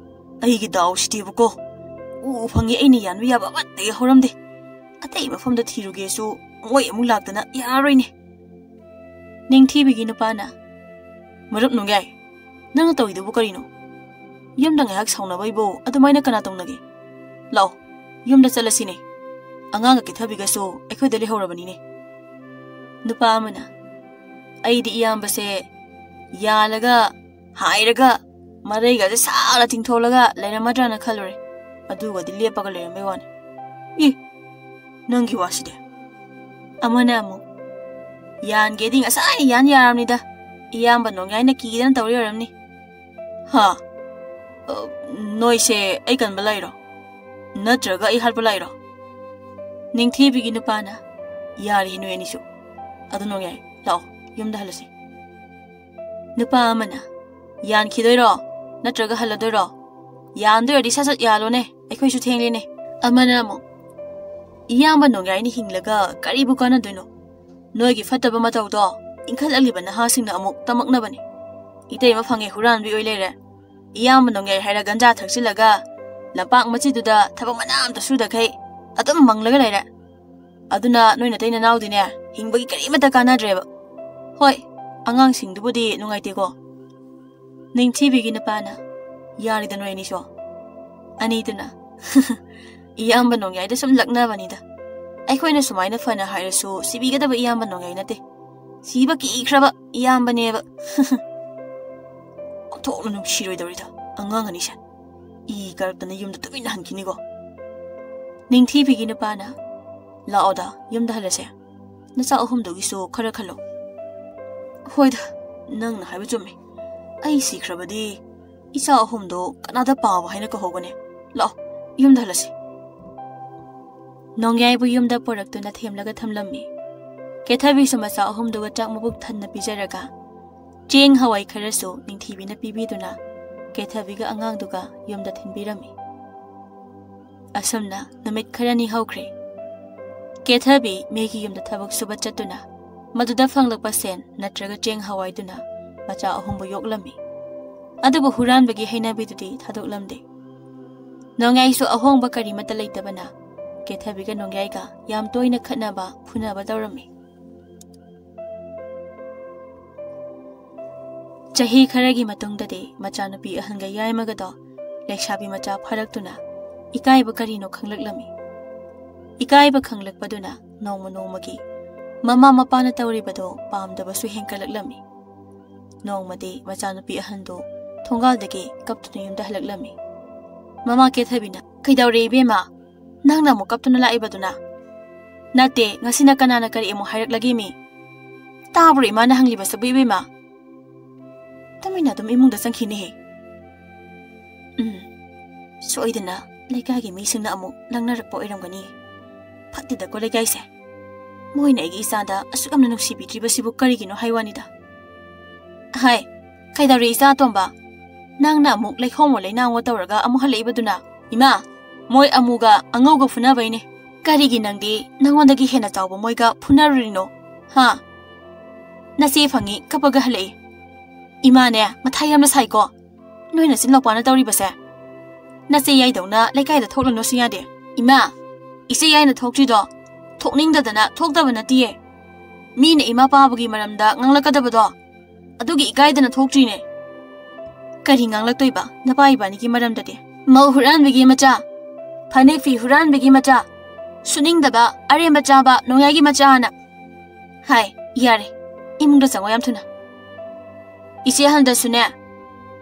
ꯑꯩꯒꯤ ꯗꯥꯎꯁꯤꯗꯤꯕꯀꯣ, ꯎ ꯐꯪꯉꯤ ꯑꯩꯅ ꯌꯥꯟꯕ ꯌꯥꯕ ꯑꯃꯠꯇ ꯍꯦꯛ ꯍꯧꯔꯝꯗꯦ꯫ ꯑꯇꯩ ꯃꯐꯝꯗ ꯊꯤꯔꯨꯒꯦꯁꯨ ꯃꯣꯏ ꯑꯃꯨꯛ ꯂꯥꯛꯇꯅ ꯌꯥꯔꯣꯏꯅꯦ꯫ ꯅꯤꯡꯊꯤꯕꯤꯒꯤ ꯅꯨꯄꯥꯅ, "ꯃꯔꯨꯞ ꯅꯣꯡꯌꯥꯏ, ꯅꯪꯅ ꯇꯧꯔꯤꯗꯨꯕꯨ ꯀꯔꯤꯅꯣ? ꯌꯨꯝꯗ ꯉꯥꯏꯍꯥꯛ ꯁꯥꯎꯅꯕꯩꯕꯨ ꯑꯗꯨꯃꯥꯏꯅ ꯀꯅꯥ ꯇꯧꯅꯒꯦ? ꯂꯥꯛꯑꯣ, ꯌꯨꯝꯗ ꯆꯠꯂꯁꯤꯅꯦ꯫ ꯑꯉꯥꯡꯒ ꯀꯤꯊꯕꯤꯒꯁꯨ ꯑꯩꯈꯣꯏꯗ ꯂꯩꯍꯧꯔꯕꯅꯤꯅꯦ꯫" ꯅꯨꯄꯥ ꯑꯃꯅ, "ꯑꯩꯗꯤ ꯏꯌꯥꯝꯕꯁꯦ ꯌꯥꯜꯂꯒ, ꯍꯥꯏꯔꯒ, ꯃꯔꯩꯒꯁꯦ ꯁꯥꯅ ꯇꯤꯡꯊꯣꯛꯂꯒ ꯂꯩꯔꯝꯃꯗ꯭ꯔꯥꯅ ꯈꯜꯂꯨꯔꯦ꯫ ꯑꯗꯨꯒꯗꯤ ꯂꯦꯞꯄꯒ ꯂꯩꯔꯝꯕꯩ ꯋꯥꯅꯤ꯫" ꯏ, ꯅꯪꯒꯤ ꯋꯥꯁꯤꯗꯤ꯫ ꯑꯃꯅ ꯑꯃꯨꯛ, "ꯌꯥꯟꯒꯦꯗꯤ ꯉꯁꯥꯏ ꯌꯥꯟ ꯌꯥꯔꯕꯅꯤꯗ꯫ ꯏꯌꯥꯝꯕ ꯅꯣꯡꯌꯥꯏꯅ ꯀꯤꯗꯅ ꯇꯧꯔꯤ ꯑꯣꯏꯔꯝꯅꯤ꯫" ꯍꯥ? ꯑ, ꯅꯣꯏꯁꯦ ꯑꯩ ꯀꯟꯕ ꯂꯥꯛꯏꯔꯣ? ꯅꯠꯇ꯭ꯔꯒ ꯑꯩ ꯍꯥꯠꯄ ꯂꯥꯛꯏꯔꯣ? ꯅꯤꯡꯊꯤꯕꯤꯒꯤ ꯅꯨꯄꯥꯅ, "ꯌꯥꯔꯦ ꯅꯣꯏ ꯑꯅꯤꯁꯨ꯫ ꯑꯗꯨ ꯅꯣꯡꯌꯥꯏ, ꯂꯥꯛꯑꯣ, ꯌꯨꯝꯗ ꯍꯜꯂꯁꯤ꯫" ꯅꯨꯄꯥ ꯑꯃꯅ, "ꯌꯥꯟꯈꯤꯗꯣꯏꯔꯣ? ꯅꯠꯇ꯭ꯔꯒ ꯍꯜꯂꯗꯣꯏꯔꯣ? ꯌꯥꯟꯗꯣꯏꯔꯗꯤ ꯁꯠ ꯁꯠ ꯌꯥꯜꯂꯣꯅꯦ, ꯑꯩꯈꯣꯏꯁꯨ ꯊꯦꯡꯂꯦꯅꯦ꯫" ꯑꯃꯅ ꯑꯃꯨꯛ, "ꯏꯌꯥꯝꯕ ꯅꯣꯡꯌꯥꯏꯅ ꯍꯤꯡꯂꯒ ꯀꯔꯤꯕꯨ ꯀꯥꯟꯅꯗꯣꯏꯅꯣ? ꯅꯣꯏꯒꯤ ꯐꯠꯇꯕ ꯃꯇꯧꯗꯣ ꯏꯟꯈꯠꯂꯛꯂꯤꯕ ꯅꯍꯥꯁꯤꯡꯅ ꯑꯃꯨꯛ ꯇꯝꯃꯛꯅꯕꯅꯤ꯫ ꯏꯇꯩꯃ ꯐꯪꯉꯦ ꯍꯨꯔꯥꯟꯕꯤ ꯑꯣꯏ ꯂꯩꯔꯦ꯫ ꯏꯌꯥꯝꯕ ꯅꯣꯡꯌꯥꯏ ꯍꯥꯏꯔ ꯒꯟꯖꯥ ꯊꯛꯆꯤꯜꯂꯒ ꯂꯝꯄꯥꯛ ꯃꯆꯤꯗꯨꯗ ꯊꯕꯛ ꯃꯅꯥ ꯑꯝꯇ ꯁꯨꯗꯈꯩ ꯑꯗꯨꯝ ꯃꯪꯂꯒ ꯂꯩꯔꯦ꯫ ꯑꯗꯨꯅ ꯅꯣꯏ ꯅꯇꯩ ꯅꯅꯥꯎꯗꯤꯅꯦ, ꯍꯤꯡꯕꯒꯤ ꯀꯔꯤꯃꯠꯇ ꯀꯥꯟꯅꯗ꯭ꯔꯦꯕ꯫ ꯍꯣꯏ, ꯑꯉꯥꯡꯁꯤꯡꯗꯨꯕꯨꯗꯤ ꯅꯨꯡꯉꯥꯏꯇꯦꯀꯣ꯫" ꯅꯤꯡꯊꯤꯕꯤꯒꯤ ꯅꯨꯄꯥꯅ, "ꯌꯥꯔꯦꯗ ꯅꯣꯏ ꯑꯅꯤꯁꯨ꯫" ꯑꯅꯤꯗꯨꯅ, "ꯏꯌꯥꯝꯕ ꯅꯣꯡꯌꯥꯏꯗ ꯁꯨꯝ ꯂꯛꯅꯕꯅꯤꯗ꯫ ꯑꯩꯈꯣꯏꯅ ꯁꯨꯃꯥꯏꯅ ꯐꯅ ꯍꯥꯏꯔꯁꯨ ꯁꯤꯕꯤꯒꯗꯕ ꯏꯌꯥꯝꯕ ꯅꯣꯡꯌꯥꯏ ꯅꯠꯇꯦ꯫ ꯁꯤꯕ ꯀꯤꯈ꯭ꯔꯕ ꯏꯌꯥꯝꯕꯅꯦꯕ꯫" ꯑꯣꯟꯊꯣꯛꯅ ꯅꯨꯡꯁꯤꯔꯣꯏꯗꯧꯔꯤꯗ ꯑꯉꯥꯡ ꯑꯅꯤꯁꯦ꯫ ꯏ ꯀꯥꯔꯛꯇꯅ ꯌꯨꯝꯗ ꯇꯨꯃꯤꯟꯅ ꯍꯟꯈꯤꯅꯤꯀꯣ꯫ ꯅꯤꯡꯊꯤꯕꯤꯒꯤ ꯅꯨꯄꯥꯅ, "ꯂꯥꯛꯑꯣꯗ, ꯌꯨꯝꯗ ꯍꯜꯂꯁꯦ꯫ ꯅꯆꯥ ꯑꯍꯨꯝꯗꯨꯒꯤꯁꯨ ꯈꯔ ꯈꯜꯂꯣ꯫" "ꯍꯣꯏꯗ, ꯅꯪꯅ ꯍꯥꯏꯕ ꯆꯨꯝꯃꯤ꯫ ꯑꯩ ꯁꯤꯈ꯭ꯔꯕꯗꯤ ꯏꯆꯥ ꯑꯍꯨꯝꯗꯣ ꯀꯅꯥꯗ ꯄꯥꯕ ꯍꯥꯏꯅ ꯀꯧꯍꯧꯒꯅꯤ? ꯂꯥꯛꯑꯣ, ꯌꯨꯝꯗ ꯍꯜꯂꯁꯤ꯫" ꯅꯣꯡꯌꯥꯏꯕꯨ ꯌꯨꯝꯗ ꯄꯨꯔꯛꯇꯨꯅ ꯊꯦꯝꯂꯒ ꯊꯝꯂꯝꯃꯤ꯫ ꯀꯦꯊꯕꯤꯁꯨ ꯃꯆꯥ ꯑꯍꯨꯝꯗꯨꯒ ꯆꯥꯛ ꯃꯕꯨꯛ ꯊꯟꯅ ꯄꯤꯖꯔꯒ ꯆꯦꯡ ꯍꯋꯥꯏ ꯈꯔꯁꯨ ꯅꯤꯡꯊꯤꯕꯤꯅ ꯄꯤꯕꯤꯗꯨꯅ ꯀꯦꯊꯕꯤꯒ ꯑꯉꯥꯡꯗꯨꯒ ꯌꯨꯝꯗ ꯊꯤꯟꯕꯤꯔꯝꯃꯤ꯫ ꯑꯁꯨꯝꯅ ꯅꯨꯃꯤꯠ ꯈꯔꯅꯤ ꯍꯧꯈ꯭ꯔꯦ꯫ ꯀꯦꯊꯕꯤ ꯃꯤꯒꯤ ꯌꯨꯝꯗ ꯊꯕꯛ ꯁꯨꯕ ꯆꯠꯇꯨꯅ ꯃꯗꯨꯗ ꯐꯪꯂꯛꯄ ꯁꯦꯟ ꯅꯠꯇ꯭ꯔꯒ ꯆꯦꯡ ꯍꯋꯥꯏꯗꯨꯅ ꯃꯆꯥ ꯑꯍꯨꯝꯕꯨ ꯌꯣꯛꯂꯝꯃꯤ꯫ ꯑꯗꯨꯕꯨ ꯍꯨꯔꯥꯟꯕꯒꯤ ꯍꯩꯅꯕꯤꯗꯨꯗꯤ ꯊꯥꯗꯣꯛꯂꯝꯗꯦ꯫ ꯅꯣꯡꯌꯥꯏꯁꯨ ꯑꯍꯣꯡꯕ ꯀꯔꯤꯃꯠꯇ ꯂꯩꯇꯕꯅ ꯀꯦꯊꯕꯤꯒ ꯅꯣꯡꯌꯥꯏꯒ ꯌꯥꯝ ꯇꯣꯏꯅ ꯈꯠꯅꯕ ꯐꯨꯅꯕ ꯇꯧꯔꯝꯃꯤ꯫ ꯆꯍꯤ ꯈꯔꯒꯤ ꯃꯇꯨꯡꯗꯗꯤ ꯃꯆꯥꯅꯨꯄꯤ ꯑꯍꯟꯒ ꯌꯥꯏꯃꯒꯗꯣ ꯂꯩꯁꯥꯕꯤ ꯃꯆꯥ ꯐꯥꯔꯛꯇꯨꯅ ꯏꯀꯥꯏꯕ ꯀꯔꯤꯅꯣ ꯈꯪꯂꯛꯂꯝꯃꯤ꯫ ꯏꯀꯥꯏꯕ ꯈꯪꯂꯛꯄꯗꯨꯅ ꯅꯣꯡꯃ ꯅꯣꯡꯃꯒꯤ ꯃꯃꯥ ꯃꯄꯥꯅ ꯇꯧꯔꯤꯕꯗꯣ ꯄꯥꯝꯗꯕꯁꯨ ꯍꯦꯟꯒꯠꯂꯛꯂꯝꯃꯤ꯫ ꯅꯣꯡꯃꯗꯤ ꯃꯆꯥꯅꯨꯄꯤ ꯑꯍꯟꯗꯨ ꯊꯣꯡꯒꯥꯜꯗꯒꯤ ꯀꯞꯇꯨꯅ ꯌꯨꯝꯗ ꯍꯜꯂꯛꯂꯝꯃꯤ꯫ ꯃꯃꯥ ꯀꯦꯊꯕꯤꯅ, "ꯀꯩꯗꯧꯔꯦ ꯏꯕꯦꯝꯃ? ꯅꯪꯅ ꯑꯃꯨꯛ ꯀꯞꯇꯨꯅ ꯂꯥꯛꯏꯕꯗꯨꯅ?" "ꯅꯠꯇꯦ, ꯉꯁꯤꯅ ꯀꯅꯥꯅ ꯀꯔꯤ ꯑꯃꯨꯛ ꯍꯥꯏꯔꯛꯂꯒꯦ ꯃꯤ? ꯇꯥꯕ꯭ꯔꯣ ꯏꯃꯥꯅ ꯍꯪꯂꯤꯕꯁꯤꯕꯨ ꯏꯕꯦꯝꯃ?" ꯇꯨꯃꯤꯟꯅ ꯑꯗꯨꯝ ꯏꯃꯨꯡꯗ ꯆꯪꯈꯤꯅꯦꯍꯦ꯫ ꯎꯝ, ꯁꯣꯏꯗꯅ ꯂꯩꯀꯥꯏꯒꯤ ꯃꯤꯁꯤꯡꯅ ꯑꯃꯨꯛ ꯂꯪꯅꯔꯛꯄ ꯑꯣꯏꯔꯝꯒꯅꯤ꯫ ꯐꯠꯇꯦꯗꯀꯣ ꯂꯩꯀꯥꯏꯁꯦ꯫ ꯃꯣꯏꯅ ꯑꯩꯒꯤ ꯏꯆꯥꯗ ꯑꯁꯨꯛ ꯌꯥꯝꯅ ꯅꯨꯡꯁꯤꯕꯤꯗ꯭ꯔꯤꯕꯁꯤꯕꯨ ꯀꯔꯤꯒꯤꯅꯣ ꯍꯥꯏ ꯋꯥꯅꯤꯗ꯫ ꯍꯥꯏ, ꯀꯩꯗꯧꯔꯦ ꯏꯆꯥ ꯑꯇꯣꯝꯕ? ꯅꯪꯅ ꯑꯃꯨꯛ ꯂꯩꯈꯣꯝꯃꯣ ꯂꯩꯅꯥꯡꯉꯣ ꯇꯧꯔꯒ ꯑꯃꯨꯛ ꯍꯜꯂꯛꯏꯕꯗꯨꯅ? ꯏꯃꯥ, ꯃꯣꯏ ꯑꯃꯨꯒ ꯑꯉꯧꯒ ꯐꯨꯅꯕꯩꯅꯦ꯫ ꯀꯔꯤꯒꯤ ꯅꯪꯗꯤ ꯅꯉꯣꯟꯗꯒꯤ ꯍꯦꯟꯅ ꯆꯥꯎꯕ ꯃꯣꯏꯒ ꯐꯨꯅꯔꯨꯔꯤꯅꯣ? ꯍꯥ? ꯅꯆꯦ ꯐꯪꯉꯤ ꯀꯞꯄꯒ ꯍꯜꯂꯛꯏ꯫ ꯏꯃꯥꯅꯦ, ꯃꯊꯥ ꯌꯥꯝꯅ ꯁꯥꯏꯀꯣ꯫ ꯅꯣꯏ ꯅꯆꯤꯟ ꯅꯧꯄꯥꯅ ꯇꯧꯔꯤꯕꯁꯦ꯫ ꯅꯆꯦ ꯌꯥꯏꯗꯧꯅ ꯂꯩꯀꯥꯏꯗ ꯊꯣꯛꯂꯅꯨꯁꯨ ꯌꯥꯗꯦ꯫ ꯏꯃꯥ, ꯏꯆꯦ ꯌꯥꯏꯅ ꯊꯣꯛꯇ꯭ꯔꯤꯗꯣ ꯊꯣꯛꯅꯤꯡꯗꯗꯅ ꯊꯣꯛꯇꯕ ꯅꯠꯇꯤꯌꯦ꯫ ꯃꯤꯅ ꯏꯃꯥ ꯄꯥꯕꯒꯤ ꯃꯔꯝꯗ ꯉꯥꯡꯂꯛꯀꯗꯕꯗꯣ ꯑꯗꯨꯒꯤ ꯏꯀꯥꯏꯗꯅ ꯊꯣꯛꯇ꯭ꯔꯤꯅꯦ꯫ ꯀꯔꯤ ꯉꯥꯡꯂꯛꯇꯣꯏꯕ ꯅꯄꯥ ꯏꯕꯥꯅꯤꯒꯤ ꯃꯔꯝꯗꯗꯤ? ꯃꯧ ꯍꯨꯔꯥꯟꯕꯤꯒꯤ ꯃꯆꯥ, ꯐꯅꯦꯛ ꯐꯤ ꯍꯨꯔꯥꯟꯕꯤꯒꯤ ꯃꯆꯥ, ꯁꯨꯅꯤꯡꯗꯕ, ꯑꯔꯦꯝꯕ ꯆꯥꯕ, ꯅꯣꯡꯌꯥꯏꯒꯤ ꯃꯆꯥꯅ꯫ ꯍꯥꯏ, ꯌꯥꯔꯦ, ꯏꯃꯨꯡꯗ ꯆꯪꯉꯣ ꯌꯥꯝ ꯊꯨꯅ꯫ ꯏꯆꯦ ꯑꯍꯟꯗꯁꯨꯅꯦ,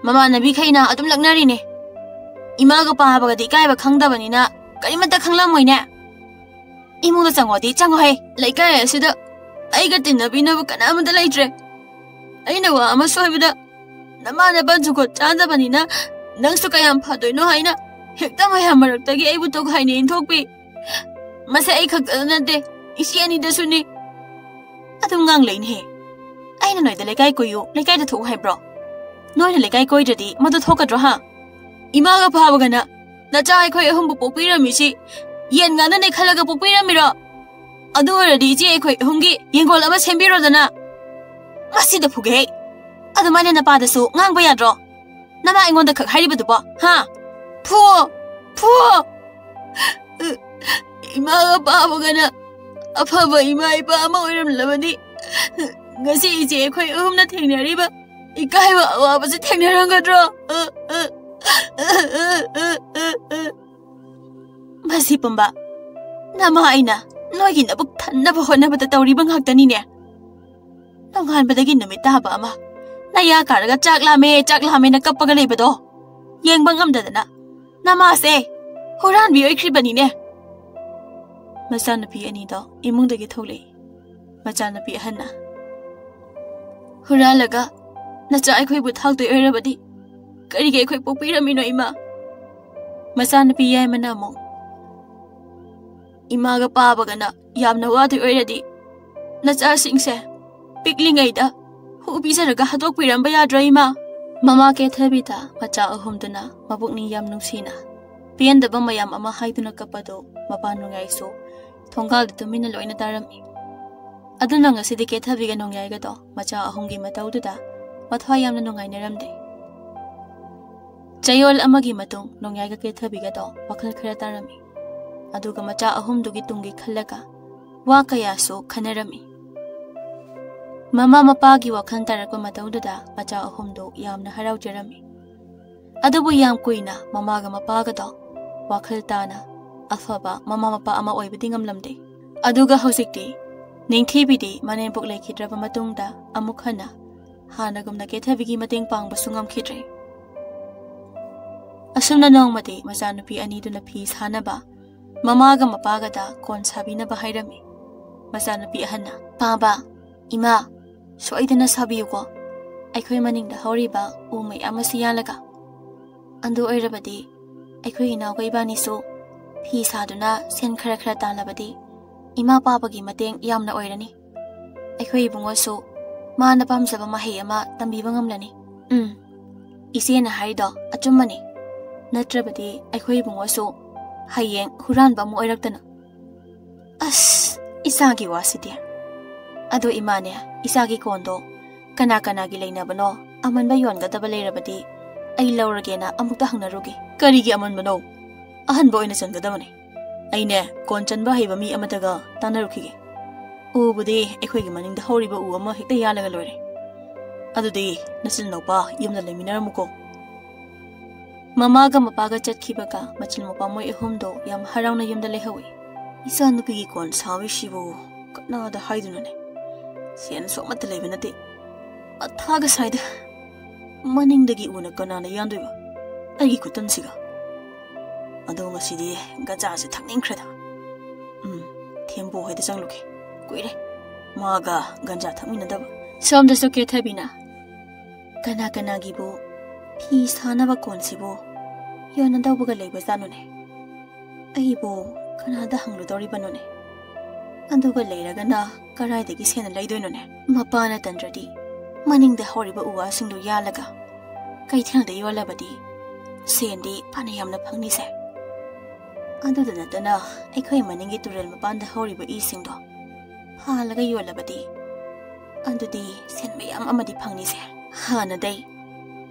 ꯃꯃꯥꯟꯅꯕꯤꯈꯩꯅ ꯑꯗꯨꯝ ꯂꯛꯅꯔꯤꯅꯦ꯫ ꯏꯃꯥꯒ ꯄꯥꯕꯒꯗꯤ ꯏꯀꯥꯏꯕ ꯈꯪꯗꯕꯅꯤꯅ ꯀꯔꯤꯃꯠꯇ ꯈꯪꯂꯝꯃꯣꯏꯅꯦ꯫ ꯏꯃꯨꯡꯗ ꯆꯪꯉꯣꯗꯤ ꯆꯪꯉꯣꯍꯦ꯫ ꯂꯩꯀꯥꯏ ꯑꯁꯤꯗ ꯑꯩꯒ ꯇꯤꯟꯅꯕꯤꯅꯕ ꯀꯅꯥ ꯑꯃꯠꯇ ꯂꯩꯇ꯭ꯔꯦ꯫ ꯑꯩꯅ ꯋꯥ ꯑꯃ ꯁꯣꯏꯕꯗ ꯅꯃꯥ ꯅꯄꯥ ꯖꯨꯒꯣꯠ ꯆꯥꯗꯕꯅꯤꯅ ꯅꯪꯁꯨ ꯀꯌꯥꯝ ꯐꯗꯣꯏꯅꯣ ꯍꯥꯏꯅ ꯍꯦꯛꯇ ꯃꯌꯥꯝ ꯃꯔꯛꯇꯒꯤ ꯑꯩꯕꯨ ꯇꯣꯈꯥꯏꯅ ꯏꯟꯊꯣꯛꯄꯤ꯫ ꯃꯁꯤ ꯑꯩ ꯈꯛꯇꯗ ꯅꯠꯇꯦ, ꯏꯆꯦ ꯑꯅꯤꯗꯁꯨꯅꯤ꯫ ꯑꯗꯨꯝ ꯉꯥꯡꯂꯩꯅꯦꯍꯦ꯫ ꯑꯩꯅ ꯅꯣꯏꯗ ꯂꯩꯀꯥꯏ ꯀꯣꯏꯌꯨ, ꯂꯩꯀꯥꯏꯗ ꯊꯣꯛꯎ ꯍꯥꯏꯕ꯭ꯔꯣ? ꯅꯣꯏꯅ ꯂꯩꯀꯥꯏ ꯀꯣꯏꯗ꯭ꯔꯗꯤ ꯃꯗꯨ ꯊꯣꯛꯀꯗ꯭ꯔꯣ, ꯍꯥ? ꯏꯃꯥꯒ ꯄꯥꯕꯒꯅ ꯅꯆꯥ ꯑꯩꯈꯣꯏ ꯑꯍꯨꯝꯕꯨ ꯄꯣꯛꯄꯤꯔꯝꯃꯤꯁꯤ ꯌꯦꯟ ꯉꯥꯅꯨꯅꯦ ꯈꯜꯂꯒ ꯄꯣꯛꯄꯤꯔꯝꯃꯤꯔꯣ? ꯑꯗꯨ ꯑꯣꯏꯔꯗꯤ ꯏꯆꯦ ꯑꯩꯈꯣꯏ ꯑꯍꯨꯝꯒꯤ ꯌꯦꯡꯒꯣꯜ ꯑꯃ ꯁꯦꯝꯕꯤꯔꯣꯗꯅ꯫ ꯃꯁꯤꯗ ꯐꯨꯒꯦ ꯍꯦ꯫ ꯑꯗꯨꯃꯥꯏꯅ ꯅꯄꯥꯗꯁꯨ ꯉꯥꯡꯕ ꯌꯥꯗ꯭ꯔꯣ? ꯅꯃꯥ ꯑꯩꯉꯣꯟꯗ ꯈꯛ ꯍꯥꯏꯔꯤꯕꯗꯨꯕꯣ, ꯍꯥ? ꯐꯨ! ꯐꯨ! ꯏꯃꯥꯒ ꯄꯥꯕꯒꯅ ꯑꯐꯕ ꯏꯃꯥ ꯏꯄꯥ ꯑꯃ ꯑꯣꯏꯔꯝꯂꯕꯗꯤ ꯉꯁꯤ ꯏꯆꯦ ꯑꯩꯈꯣꯏ ꯑꯍꯨꯝꯅ ꯊꯦꯡꯅꯔꯤꯕ ꯏꯀꯥꯏꯕ ꯑꯋꯥꯕꯁꯤ ꯊꯦꯡꯅꯔꯝꯒꯗ꯭ꯔꯣ? ꯃꯁꯤ ꯄꯨꯝꯕ ꯅꯃꯥ ꯑꯩꯅ ꯅꯣꯏꯒꯤ ꯅꯕꯨꯛ ꯊꯟꯅꯕ ꯍꯣꯠꯅꯕꯗ ꯇꯧꯔꯤꯕ ꯉꯥꯛꯇꯅꯤꯅꯦ꯫ ꯅꯣꯡꯉꯥꯟꯕꯗꯒꯤ ꯅꯨꯃꯤꯠ ꯇꯥꯕ ꯑꯃ ꯅꯌꯥ ꯀꯥꯔꯒ "ꯆꯥꯛ ꯂꯥꯝꯃꯦ, ꯆꯥꯛ ꯂꯥꯝꯃꯦꯅ" ꯀꯞꯄꯒ ꯂꯩꯕꯗꯣ ꯌꯦꯡꯕ ꯉꯝꯗꯗꯅ ꯅꯃꯥꯁꯦ ꯍꯨꯔꯥꯟꯕꯤ ꯑꯣꯏꯈ꯭ꯔꯤꯕꯅꯤꯅꯦ꯫ ꯃꯆꯥꯅꯨꯄꯤ ꯑꯅꯤꯗꯣ ꯏꯃꯨꯡꯗꯒꯤ ꯊꯣꯛꯂꯛꯏ꯫ ꯃꯆꯥꯅꯨꯄꯤ ꯑꯍꯟꯅ, "ꯍꯨꯔꯥꯜꯂꯒ ꯅꯆꯥ ꯑꯩꯈꯣꯏꯕꯨ ꯊꯥꯛꯇꯣꯏ ꯑꯣꯏꯔꯕꯗꯤ ꯀꯔꯤꯒꯤ ꯑꯩꯈꯣꯏ ꯄꯣꯛꯄꯤꯔꯝꯃꯤꯅꯣ, ꯏꯃꯥ?" ꯃꯆꯥꯅꯨꯄꯤ ꯌꯥꯏꯃꯅ ꯑꯃꯨꯛ, "ꯏꯃꯥꯒ ꯄꯥꯕꯒꯅ ꯌꯥꯝꯅ ꯋꯥꯗꯣꯏ ꯑꯣꯏꯔꯗꯤ ꯅꯆꯥꯁꯤꯡꯁꯦ ꯄꯤꯛꯂꯤꯉꯩꯗ ꯍꯨ ꯄꯤꯖꯔꯒ ꯍꯥꯠꯇꯣꯛꯄꯤꯔꯝꯕ ꯌꯥꯗ꯭ꯔꯣ, ꯏꯃꯥ?" ꯃꯃꯥ ꯀꯦꯊꯕꯤꯗ ꯃꯆꯥ ꯑꯍꯨꯝꯗꯨꯅ ꯃꯄꯨꯛꯅꯤꯡ ꯌꯥꯝ ꯅꯨꯡꯁꯤꯅ ꯄꯦꯟꯗꯕ ꯃꯌꯥꯝ ꯑꯃ ꯍꯥꯏꯗꯨꯅ ꯀꯞꯄꯗꯨ ꯃꯄꯥ ꯅꯣꯡꯌꯥꯏꯁꯨ ꯊꯣꯡꯒꯥꯜꯗ ꯇꯨꯃꯤꯟꯅ ꯂꯣꯏꯅ ꯇꯥꯔꯝꯃꯤ꯫ ꯑꯗꯨꯅ ꯉꯁꯤꯗꯤ ꯀꯦꯊꯕꯤꯒ ꯅꯣꯡꯌꯥꯏꯒꯗꯣ ꯃꯆꯥ ꯑꯍꯨꯝꯒꯤ ꯃꯇꯧꯗꯨꯗ ꯃꯊ꯭ꯋꯥꯏ ꯌꯥꯝꯅ ꯅꯨꯡꯉꯥꯏꯅꯔꯝꯗꯦ꯫ ꯆꯌꯣꯜ ꯑꯃꯒꯤ ꯃꯇꯨꯡ ꯅꯣꯡꯌꯥꯏꯒ ꯀꯦꯊꯕꯤꯒꯗꯣ ꯋꯥꯈꯜ ꯈꯔ ꯇꯥꯔꯝꯃꯤ꯫ ꯑꯗꯨꯒ ꯃꯆꯥ ꯑꯍꯨꯝꯗꯨꯒꯤ ꯇꯨꯡꯒꯤ ꯈꯜꯂꯒ ꯋꯥ ꯀꯌꯥꯁꯨ ꯈꯟꯅꯔꯝꯃꯤ꯫ ꯃꯃꯥ ꯃꯄꯥꯒꯤ ꯋꯥꯈꯜ ꯇꯥꯔꯛꯄ ꯃꯇꯧꯗꯨꯗ ꯃꯆꯥ ꯑꯍꯨꯝꯗꯨ ꯌꯥꯝꯅ ꯍꯔꯥꯎꯖꯔꯝꯃꯤ꯫ ꯑꯗꯨꯕꯨ ꯌꯥꯝ ꯀꯨꯏꯅ ꯃꯃꯥꯒ ꯃꯄꯥꯒꯗꯣ ꯋꯥꯈꯜ ꯇꯥꯅ ꯑꯐꯕ ꯃꯃꯥ ꯃꯄꯥ ꯑꯃ ꯑꯣꯏꯕꯗꯤ ꯉꯝꯂꯝꯗꯦ꯫ ꯑꯗꯨꯒ ꯍꯧꯖꯤꯛꯇꯤ ꯅꯤꯡꯊꯤꯕꯤꯗꯤ ꯃꯅꯦꯝꯄꯣꯛ ꯂꯩꯈꯤꯗ꯭ꯔꯕ ꯃꯇꯨꯡꯗ ꯑꯃꯨꯛ ꯍꯟꯅ ꯍꯥꯟꯅꯒꯨꯝꯅ ꯀꯦꯊꯕꯤꯒꯤ ꯃꯇꯦꯡ ꯄꯥꯡꯕꯁꯨ ꯉꯝꯈꯤꯗ꯭ꯔꯦ꯫ ꯑꯁꯨꯝꯅ ꯅꯣꯡꯃꯗꯤ ꯃꯆꯥꯅꯨꯄꯤ ꯑꯅꯤꯗꯨꯅ ꯐꯤ ꯁꯥꯅꯕ ꯃꯃꯥꯒ ꯃꯄꯥꯒꯗ ꯀꯣꯟ ꯁꯥꯕꯤꯅꯕ ꯍꯥꯏꯔꯝꯃꯤ꯫ ꯃꯆꯥꯅꯨꯄꯤ ꯑꯍꯟꯅ, "ꯄꯥꯕ, ꯏꯃꯥ, ꯁꯣꯏꯗꯅ ꯁꯥꯕꯤꯌꯨꯀꯣ, ꯑꯩꯈꯣꯏ ꯃꯅꯤꯡꯗ ꯍꯧꯔꯤꯕ ꯎ ꯃꯌꯥꯝ ꯑꯁꯤ ꯌꯥꯜꯂꯒ꯫ ꯑꯗꯨ ꯑꯣꯏꯔꯕꯗꯤ ꯑꯩꯈꯣꯏ ꯏꯅꯥꯎꯒ ꯏꯕꯥꯅꯤꯁꯨ ꯐꯤ ꯁꯥꯗꯨꯅ ꯁꯦꯟ ꯈꯔ ꯈꯔ ꯇꯥꯜꯂꯕꯗꯤ ꯏꯃꯥ ꯄꯥꯕꯒꯤ ꯃꯇꯦꯡ ꯌꯥꯝꯅ ꯑꯣꯏꯔꯅꯤ꯫ ꯑꯩꯈꯣꯏ ꯏꯕꯨꯡꯉꯣꯁꯨ ꯃꯥꯅ ꯄꯥꯝꯖꯕ ꯃꯍꯩ ꯑꯃ ꯇꯝꯕꯤꯕ ꯉꯝꯂꯅꯤ꯫ ꯎꯝ, ꯏꯆꯦꯅ ꯍꯥꯏꯔꯤꯗꯣ ꯑꯆꯨꯝꯕꯅꯤ꯫ ꯅꯠꯇ꯭ꯔꯕꯗꯤ ꯑꯩꯈꯣꯏ ꯏꯕꯨꯡꯉꯣꯁꯨ ꯍꯌꯦꯡ ꯍꯨꯔꯥꯟꯕ ꯑꯃ ꯑꯣꯏꯔꯛꯇꯅ꯫ ꯑꯁ, ꯏꯆꯥꯒꯤ ꯋꯥꯁꯤꯗꯤ꯫ ꯑꯗꯣ ꯏꯃꯥꯅꯦ, ꯏꯆꯥꯒꯤ ꯀꯣꯟꯗꯣ ꯀꯅꯥ ꯀꯅꯥꯒꯤ ꯂꯩꯅꯕꯅꯣ? ꯑꯃꯟꯕ ꯌꯣꯟꯒꯗꯕ ꯂꯩꯔꯕꯗꯤ ꯑꯩ ꯂꯧꯔꯒꯦꯅ ꯑꯃꯨꯛꯇ ꯍꯪꯅꯔꯨꯒꯦ꯫ ꯀꯔꯤꯒꯤ ꯑꯃꯟꯕꯅꯣ? ꯑꯍꯟꯕ ꯑꯣꯏꯅ ꯆꯟꯒꯗꯕꯅꯦ꯫ ꯑꯩꯅꯦ, ꯀꯣꯟ ꯆꯟꯕ ꯍꯩꯕ ꯃꯤ ꯑꯃꯗꯒ ꯇꯥꯟꯅꯔꯨꯈꯤꯒꯦ꯫ ꯎꯕꯨꯗꯤ ꯑꯩꯈꯣꯏꯒꯤ ꯃꯅꯤꯡꯗ ꯍꯧꯔꯤꯕ ꯎ ꯑꯃ ꯍꯦꯛꯇ ꯌꯥꯜꯂꯒ ꯂꯣꯏꯔꯦ꯫ ꯑꯗꯨꯗꯤ ꯅꯆꯤꯟ ꯅꯨꯄꯥ ꯌꯨꯝꯗ ꯂꯩꯃꯤꯟꯅꯔꯝꯃꯨꯀꯣ꯫ ꯃꯃꯥꯒ ꯃꯄꯥꯒ ꯆꯠꯈꯤꯕꯒ ꯃꯆꯤꯟ ꯃꯄꯥ ꯃꯣꯏ ꯑꯍꯨꯝꯗꯣ ꯌꯥꯝ ꯍꯔꯥꯎꯅ ꯌꯨꯝꯗ ꯂꯩꯍꯧꯏ꯫ ꯏꯆꯥꯅꯨꯄꯤꯒꯤ ꯀꯣꯟ ꯁꯥꯕꯤꯁꯤꯕꯨ ꯀꯅꯥꯗ ꯍꯥꯏꯗꯣꯏꯅꯣꯅꯦ? ꯁꯦꯟꯁꯨ ꯑꯃꯠꯇ ꯂꯩꯕ ꯅꯠꯇꯦ꯫ ꯃꯊꯥꯒ ꯁꯥꯏꯗ꯫ ꯃꯅꯤꯡꯗꯒꯤ ꯎꯅ ꯀꯅꯥꯅ ꯌꯥꯟꯗꯣꯏꯕ? ꯑꯩꯒꯤ ꯈꯨꯇꯟꯁꯤꯒ꯫ ꯑꯗꯣ ꯉꯁꯤꯗꯤ ꯒꯟꯖꯥꯁꯦ ꯊꯛꯅꯤꯡꯈ꯭ꯔꯦꯗ꯫ ꯎꯝ, ꯊꯦꯝꯕꯨ ꯍꯣꯏꯗ ꯆꯪꯂꯨꯒꯦ꯫ ꯀꯨꯏꯔꯦ ꯃꯥꯒ ꯒꯟꯖꯥ ꯊꯛꯃꯤꯟꯅꯗꯕ꯫ ꯁꯣꯝꯗꯁꯨ ꯀꯦꯊꯕꯤꯅ, "ꯀꯅꯥ ꯀꯅꯥꯒꯤꯕꯨ ꯐꯤ ꯁꯥꯅꯕ ꯀꯣꯟꯁꯤꯕꯨ ꯌꯣꯟꯅꯗꯧꯕꯒ ꯂꯩꯕꯖꯥꯠꯅꯣꯅꯦ? ꯑꯩꯕꯨ ꯀꯅꯥꯗ ꯍꯪꯂꯨꯗꯧꯔꯤꯕꯅꯣꯅꯦ? ꯑꯗꯨꯒ ꯂꯩꯔꯒꯅ ꯀꯔꯥꯏꯗꯒꯤ ꯁꯦꯟꯅ ꯂꯩꯗꯣꯏꯅꯣꯅꯦ?" ꯃꯄꯥꯅ ꯇꯟꯗ꯭ꯔꯗꯤ ꯃꯅꯤꯡꯗ ꯍꯧꯔꯤꯕ ꯎ ꯋꯥꯁꯤꯡꯗꯨ ꯌꯥꯜꯂꯒ ꯀꯩꯊꯦꯜꯗ ꯌꯣꯜꯂꯕꯗꯤ ꯁꯦꯟꯗꯤ ꯐꯅ ꯌꯥꯝꯅ ꯐꯪꯅꯤꯁꯦ꯫ ꯑꯗꯨꯗ ꯅꯠꯇꯅ ꯑꯩꯈꯣꯏ ꯃꯅꯤꯡꯒꯤ ꯇꯨꯔꯦꯜ ꯃꯄꯥꯟꯗ ꯍꯧꯔꯤꯕ ꯏꯁꯤꯡꯗꯣ ꯐꯥꯜꯂꯒ ꯌꯣꯜꯂꯕꯗꯤ ꯑꯗꯨꯗꯤ ꯁꯦꯟ ꯃꯌꯥꯝ ꯑꯃꯗꯤ ꯐꯪꯅꯤꯁꯦ꯫ ꯍꯥꯟꯅꯗꯩ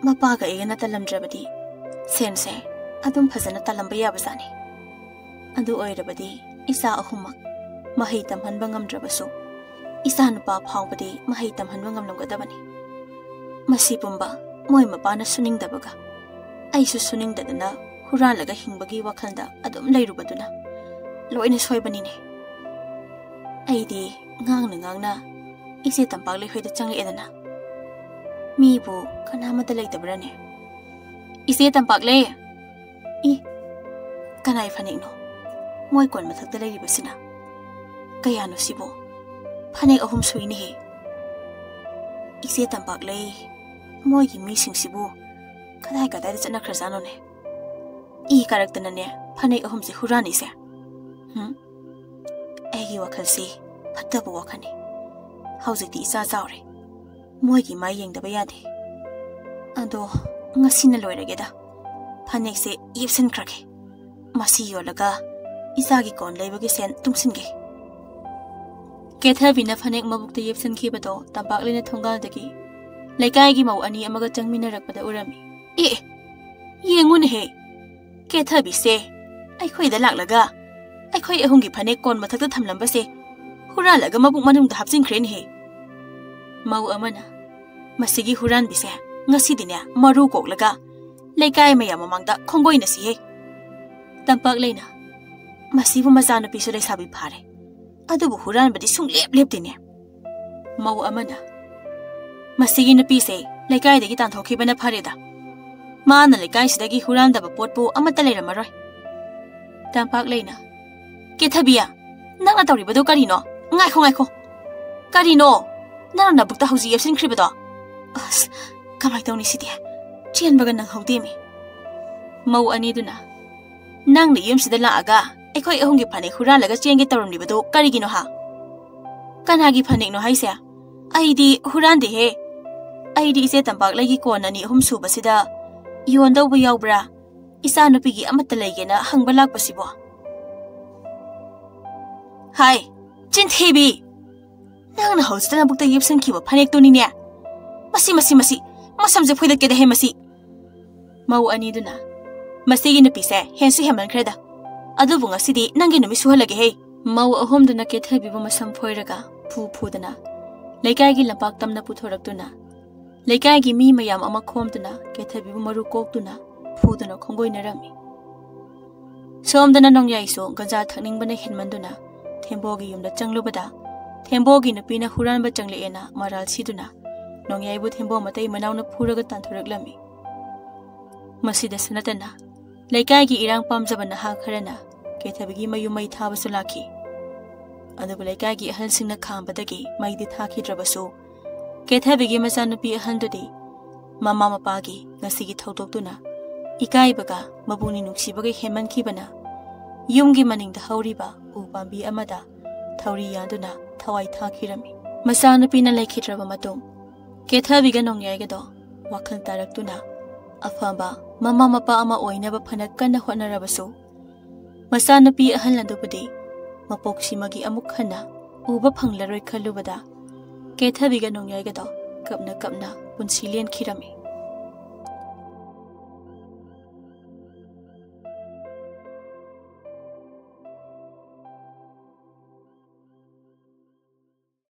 ꯃꯄꯥꯒ ꯑꯩꯒꯅ ꯇꯜꯂꯝꯗ꯭ꯔꯕꯗꯤ ꯁꯦꯟꯁꯦ ꯑꯗꯨꯝ ꯐꯖꯅ ꯇꯥꯜꯂꯝꯕ ꯌꯥꯕꯖꯥꯠꯅꯤ꯫ ꯑꯗꯨ ꯑꯣꯏꯔꯕꯗꯤ ꯏꯆꯥ ꯑꯍꯨꯝꯃꯛ ꯃꯍꯩ ꯇꯝꯍꯟꯕ ꯉꯝꯗ꯭ꯔꯕꯁꯨ ꯏꯆꯥ ꯅꯨꯄꯥ ꯐꯥꯎꯕꯗꯤ ꯃꯍꯩ ꯇꯝꯍꯟꯕ ꯉꯝꯂꯝꯒꯗꯕꯅꯤ꯫ ꯃꯁꯤ ꯄꯨꯝꯕ ꯃꯣꯏ ꯃꯄꯥꯅ ꯁꯨꯅꯤꯡꯗꯕꯒ ꯑꯩꯁꯨ ꯁꯨꯅꯤꯡꯗꯗꯅ ꯍꯨꯔꯥꯜꯂꯒ ꯍꯤꯡꯕꯒꯤ ꯋꯥꯈꯜꯗ ꯑꯗꯨꯝ ꯂꯩꯔꯨꯕꯗꯨꯅ ꯂꯣꯏꯅ ꯁꯣꯏꯕꯅꯤꯅꯦ꯫ ꯑꯩꯗꯤ ꯉꯥꯡꯅ ꯉꯥꯡꯅ ꯏꯆꯦ ꯇꯝꯄꯥꯛꯂꯩ ꯍꯣꯏꯗ ꯆꯪꯂꯛꯑꯦꯗꯅ꯫ ꯃꯤꯕꯨ ꯀꯅꯥꯃꯠꯇ ꯂꯩꯇꯕ꯭ꯔꯅꯦ? "ꯏꯆꯦ ꯇꯝꯄꯥꯛꯂꯩ!" "ꯏ, ꯀꯅꯥꯏ ꯐꯅꯦꯛꯅꯣ? ꯃꯣꯏ ꯀꯣꯟ ꯃꯊꯛꯇ ꯂꯩꯔꯤꯕꯁꯤꯅ? ꯀꯌꯥꯅꯣ ꯁꯤꯕꯣ? ꯐꯅꯦꯛ ꯑꯍꯨꯝ ꯁꯨꯏꯅꯦꯍꯦ꯫ ꯏꯆꯦ ꯇꯝꯄꯥꯛꯂꯩ, ꯃꯣꯏꯒꯤ ꯃꯤꯁꯤꯡꯁꯤꯕꯨ ꯀꯗꯥꯏ ꯀꯗꯥꯏꯗ ꯆꯠꯅꯈ꯭ꯔꯖꯥꯠꯅꯣꯅꯦ? ꯏ ꯀꯥꯔꯛꯇꯅꯅꯦ ꯐꯅꯦꯛ ꯑꯍꯨꯝꯁꯦ ꯍꯨꯔꯥꯟꯅꯤꯁꯦ꯫ ꯍꯨꯝ? ꯑꯩꯒꯤ ꯋꯥꯈꯜꯁꯤ ꯐꯠꯇꯕ ꯋꯥꯈꯜꯅꯤ꯫ ꯍꯧꯖꯤꯛꯇꯤ ꯏꯆꯥ ꯆꯥꯎꯔꯦ꯫ ꯃꯣꯏꯒꯤ ꯃꯥꯏ ꯌꯦꯡꯗꯕ ꯌꯥꯗꯦ꯫ ꯑꯗꯣ ꯉꯁꯤꯅ ꯂꯣꯏꯔꯒꯦꯗ꯫ ꯐꯅꯦꯛꯁꯦ ꯌꯦꯞꯁꯟꯈ꯭ꯔꯒꯦ꯫ ꯃꯁꯤ ꯌꯣꯜꯂꯒ ꯏꯆꯥꯒꯤ ꯀꯣꯟ ꯂꯩꯕꯒꯤ ꯁꯦꯟ ꯇꯨꯡꯁꯤꯟꯒꯦ꯫ ꯀꯦꯊꯕꯤꯅ ꯐꯅꯦꯛ ꯃꯕꯨꯛꯇ ꯌꯦꯞꯁꯟꯈꯤꯕꯗꯣ ꯇꯝꯄꯥꯛꯂꯩꯅ ꯊꯣꯡꯒꯥꯜꯗꯒꯤ ꯂꯩꯀꯥꯏꯒꯤ ꯃꯧ ꯑꯅꯤ ꯑꯃꯒ ꯆꯪꯃꯤꯟꯅꯔꯛꯄꯗ ꯎꯔꯝꯃꯤ꯫ "ꯑꯦ, ꯌꯦꯡꯉꯨꯅꯦꯍꯦ, ꯀꯦꯊꯕꯤꯁꯦ ꯑꯩꯈꯣꯏꯗ ꯂꯥꯛꯂꯒ ꯑꯩꯈꯣꯏ ꯑꯍꯨꯝꯒꯤ ꯐꯅꯦꯛ ꯀꯣꯟ ꯃꯊꯛꯇ ꯊꯝꯂꯝꯕꯁꯦ ꯍꯨꯔꯥꯜꯂꯒ ꯃꯕꯨꯛ ꯃꯅꯨꯡꯗ ꯍꯥꯞꯆꯤꯟꯈ꯭ꯔꯦꯅꯦꯍꯦ"꯫ ꯃꯧ ꯑꯃꯅ, "ꯃꯁꯤꯒꯤ ꯍꯨꯔꯥꯟꯕꯤꯁꯦ ꯉꯁꯤꯗꯤꯅꯦ ꯃꯔꯨ ꯀꯣꯛꯂꯒ ꯂꯩꯀꯥꯏ ꯃꯌꯥꯝ ꯃꯃꯥꯡꯗ ꯈꯣꯡꯒꯣꯏꯅꯁꯤꯍꯦ"꯫ ꯇꯝꯄꯥꯛꯂꯩꯅ, "ꯃꯁꯤꯕꯨ ꯃꯆꯥꯅꯨꯄꯤꯁꯨ ꯂꯩꯁꯥꯕꯤ ꯐꯥꯔꯦ, ꯑꯗꯨꯕꯨ ꯍꯨꯔꯥꯟꯕꯗꯤ ꯁꯨꯡꯂꯦꯞ ꯂꯦꯞꯇꯦꯅꯦ"꯫ ꯃꯧ ꯑꯃꯅ, "ꯃꯁꯤꯒꯤ ꯅꯨꯄꯤꯁꯦ ꯂꯩꯀꯥꯏꯗꯒꯤ ꯇꯥꯟꯊꯣꯛꯈꯤꯕꯅ ꯐꯔꯦꯗ꯫ ꯃꯥꯅ ꯂꯩꯀꯥꯏꯁꯤꯗꯒꯤ ꯍꯨꯔꯥꯟꯗꯕ ꯄꯣꯠꯄꯨ ꯑꯃꯠꯇ ꯂꯩꯔꯝꯃꯔꯣꯏ"꯫ ꯇꯝꯄꯥꯛꯂꯩꯅ, "ꯀꯦꯊꯕꯤ, ꯅꯪꯅ ꯇꯧꯔꯤꯕꯗꯨ ꯀꯔꯤꯅꯣ? ꯉꯥꯏꯈꯣ, ꯉꯥꯏꯈꯣ꯫ ꯀꯔꯤꯅꯣ? ꯅꯪꯅ ꯅꯕꯨꯛꯇ ꯍꯧꯖꯤꯛ ꯌꯦꯞꯁꯤꯟꯈ꯭ꯔꯤꯕꯗꯣ? ꯑꯁ, ꯀꯃꯥꯏ ꯇꯧꯅꯤ ꯁꯤꯗꯤ? ꯆꯦꯟꯕꯒ ꯅꯪꯍꯧꯗꯦꯃꯤ"꯫ ꯃꯧ ꯑꯅꯤꯗꯨꯅ, "ꯅꯪꯅ ꯌꯨꯝꯁꯤꯗ ꯂꯥꯛꯑꯒ ꯑꯩꯈꯣꯏ ꯑꯍꯨꯝꯒꯤ ꯐꯅꯦꯛ ꯍꯨꯔꯥꯜꯂꯒ ꯆꯦꯟꯒꯦ ꯇꯧꯔꯝꯂꯤꯕꯗꯨ ꯀꯔꯤꯒꯤꯅꯣ ꯍꯥ? ꯀꯅꯥꯒꯤ ꯐꯅꯦꯛꯅꯣ ꯍꯥꯏꯁꯦ? ꯑꯩꯗꯤ ꯍꯨꯔꯥꯟꯗꯦꯍꯦ꯫ ꯑꯩꯗꯤ ꯏꯆꯦ ꯇꯝꯄꯥꯛꯂꯩꯒꯤ ꯀꯣꯟ ꯑꯅꯤ ꯑꯍꯨꯝ ꯁꯨꯕꯁꯤꯗ ꯌꯣꯟꯗꯧꯕ ꯌꯥꯎꯕ꯭ꯔꯥ? ꯏꯆꯥꯅꯨꯄꯤꯒꯤ ꯑꯃꯠꯇ ꯂꯩꯒꯦꯅ ꯍꯪꯕ ꯂꯥꯛꯄꯁꯤꯕꯣ"꯫ "ꯍꯥꯏ, ꯆꯤꯟꯊꯤꯕꯤ! ꯅꯪꯅ ꯍꯧꯖꯤꯛꯇ ꯅꯕꯨꯛꯇ ꯌꯦꯞꯁꯟꯈꯤꯕ ꯐꯅꯦꯛꯇꯨꯅꯤꯅꯦ꯫ ꯃꯁꯤ, ꯃꯁꯤ, ꯃꯁꯤ, ꯃꯁꯝꯁꯦ ꯐꯣꯏꯗꯠꯀꯦꯗꯍꯦ ꯃꯁꯤ"꯫ ꯃꯧ ꯑꯅꯤꯗꯨꯅ, "ꯃꯁꯤꯒꯤ ꯅꯨꯄꯤꯁꯦ ꯍꯦꯟꯁꯨ ꯍꯦꯟꯃꯟꯈ꯭ꯔꯦꯗ꯫ ꯑꯗꯨꯕꯨ ꯉꯁꯤꯗꯤ ꯅꯪꯒꯤ ꯅꯨꯃꯤꯠ ꯁꯨꯍꯜꯂꯒꯦꯍꯦ"꯫ ꯃꯧ ꯑꯍꯨꯝꯗꯨꯅ ꯀꯦꯊꯕꯤꯕꯨ ꯃꯁꯝ ꯐꯣꯏꯔꯒ ꯐꯨ ꯐꯨꯗꯅ ꯂꯩꯀꯥꯏꯒꯤ ꯂꯝꯄꯥꯛ ꯇꯝꯅ ꯄꯨꯊꯣꯔꯛꯇꯨꯅ ꯂꯩꯀꯥꯏꯒꯤ ꯃꯤ ꯃꯌꯥꯝ ꯑꯃ ꯈꯣꯝꯗꯨꯅ ꯀꯦꯊꯕꯤꯕꯨ ꯃꯔꯨ ꯀꯣꯛꯇꯨꯅ ꯐꯨꯗꯨꯅ ꯈꯣꯡꯒꯣꯏꯅꯔꯝꯃꯤ꯫ ꯁꯣꯝꯗꯅ ꯅꯣꯡꯌꯥꯏꯁꯨ ꯒꯟꯖꯥ ꯊꯛꯅꯤꯡꯕꯅ ꯍꯦꯟꯃꯟꯗꯨꯅ ꯊꯦꯝꯕꯣꯒꯤ ꯌꯨꯝꯗ ꯆꯪꯂꯨꯕꯗ ꯊꯦꯝꯕꯣꯒꯤ ꯅꯨꯄꯤꯅ ꯍꯨꯔꯥꯟꯕ ꯆꯪꯂꯛꯑꯦꯅ ꯃꯔꯥꯜ ꯁꯤꯗꯨꯅ ꯅꯣꯡꯌꯥꯏꯕꯨ ꯊꯦꯝꯕꯣ ꯃꯇꯩ ꯃꯅꯥꯎꯅ ꯐꯨꯔꯒ ꯇꯥꯟꯊꯣꯔꯛꯂꯝꯃꯤ꯫ ꯃꯁꯤꯗꯁꯨ ꯅꯠꯇꯅ ꯂꯩꯀꯥꯏꯒꯤ ꯏꯔꯥꯡ ꯄꯥꯝꯖꯕ ꯅꯍꯥ ꯈꯔꯅ ꯀꯦꯊꯕꯤꯒꯤ ꯃꯌꯨꯝ ꯃꯩ ꯊꯥꯕꯁꯨ ꯂꯥꯛꯈꯤ꯫ ꯑꯗꯨꯕꯨ ꯂꯩꯀꯥꯏꯒꯤ ꯑꯍꯜꯁꯤꯡꯅ ꯈꯥꯝꯕꯗꯒꯤ ꯃꯩꯗꯤ ꯊꯥꯈꯤꯗ꯭ꯔꯕꯁꯨ ꯀꯦꯊꯕꯤꯒꯤ ꯃꯆꯥꯅꯨꯄꯤ ꯑꯍꯟꯗꯨꯗꯤ ꯃꯃꯥ ꯃꯄꯥꯒꯤ ꯉꯁꯤꯒꯤ ꯊꯧꯗꯣꯛꯇꯨꯅ ꯏꯀꯥꯏꯕꯒ ꯃꯄꯨꯛꯅꯤꯡ ꯅꯨꯡꯁꯤꯕꯒ ꯍꯦꯟꯃꯟꯈꯤꯕꯅ ꯌꯨꯝꯒꯤ ꯃꯅꯤꯡꯗ ꯍꯧꯔꯤꯕ ꯎ ꯄꯥꯝꯕꯤ ꯑꯃꯗ ꯊꯧꯔꯤ ꯌꯥꯟꯗꯨꯅ ꯊꯋꯥꯏ ꯊꯥꯈꯤꯔꯝꯃꯤ꯫ ꯃꯆꯥꯅꯨꯄꯤꯅ ꯂꯩꯈꯤꯗ꯭ꯔꯕ ꯃꯇꯨꯡ ꯀꯦꯊꯕꯤꯒ ꯅꯣꯡꯌꯥꯏꯒꯗꯣ ꯋꯥꯈꯜ ꯇꯥꯔꯛꯇꯨꯅ ꯑꯐꯕ ꯃꯃꯥ ꯃꯄꯥ ꯑꯃ ꯑꯣꯏꯅꯕ ꯐꯅ ꯀꯟꯅ ꯍꯣꯠꯅꯔꯕꯁꯨ, ꯃꯆꯥꯅꯨꯄꯤ ꯑꯍꯜ ꯑꯗꯨꯕꯨꯗꯤ ꯃꯄꯣꯛꯁꯤꯃꯒꯤ ꯑꯃꯨꯛ ꯍꯟꯅ ꯎꯕ ꯐꯪꯂꯔꯣꯏ ꯈꯜꯂꯨꯕꯗ, ꯀꯦꯊꯕꯤꯒ ꯅꯣꯡꯌꯥꯏꯒꯗꯣ ꯀꯞꯅ ꯀꯞꯅ ꯄꯨꯟꯁꯤ ꯂꯦꯟꯈꯤꯔꯝꯃꯤ꯫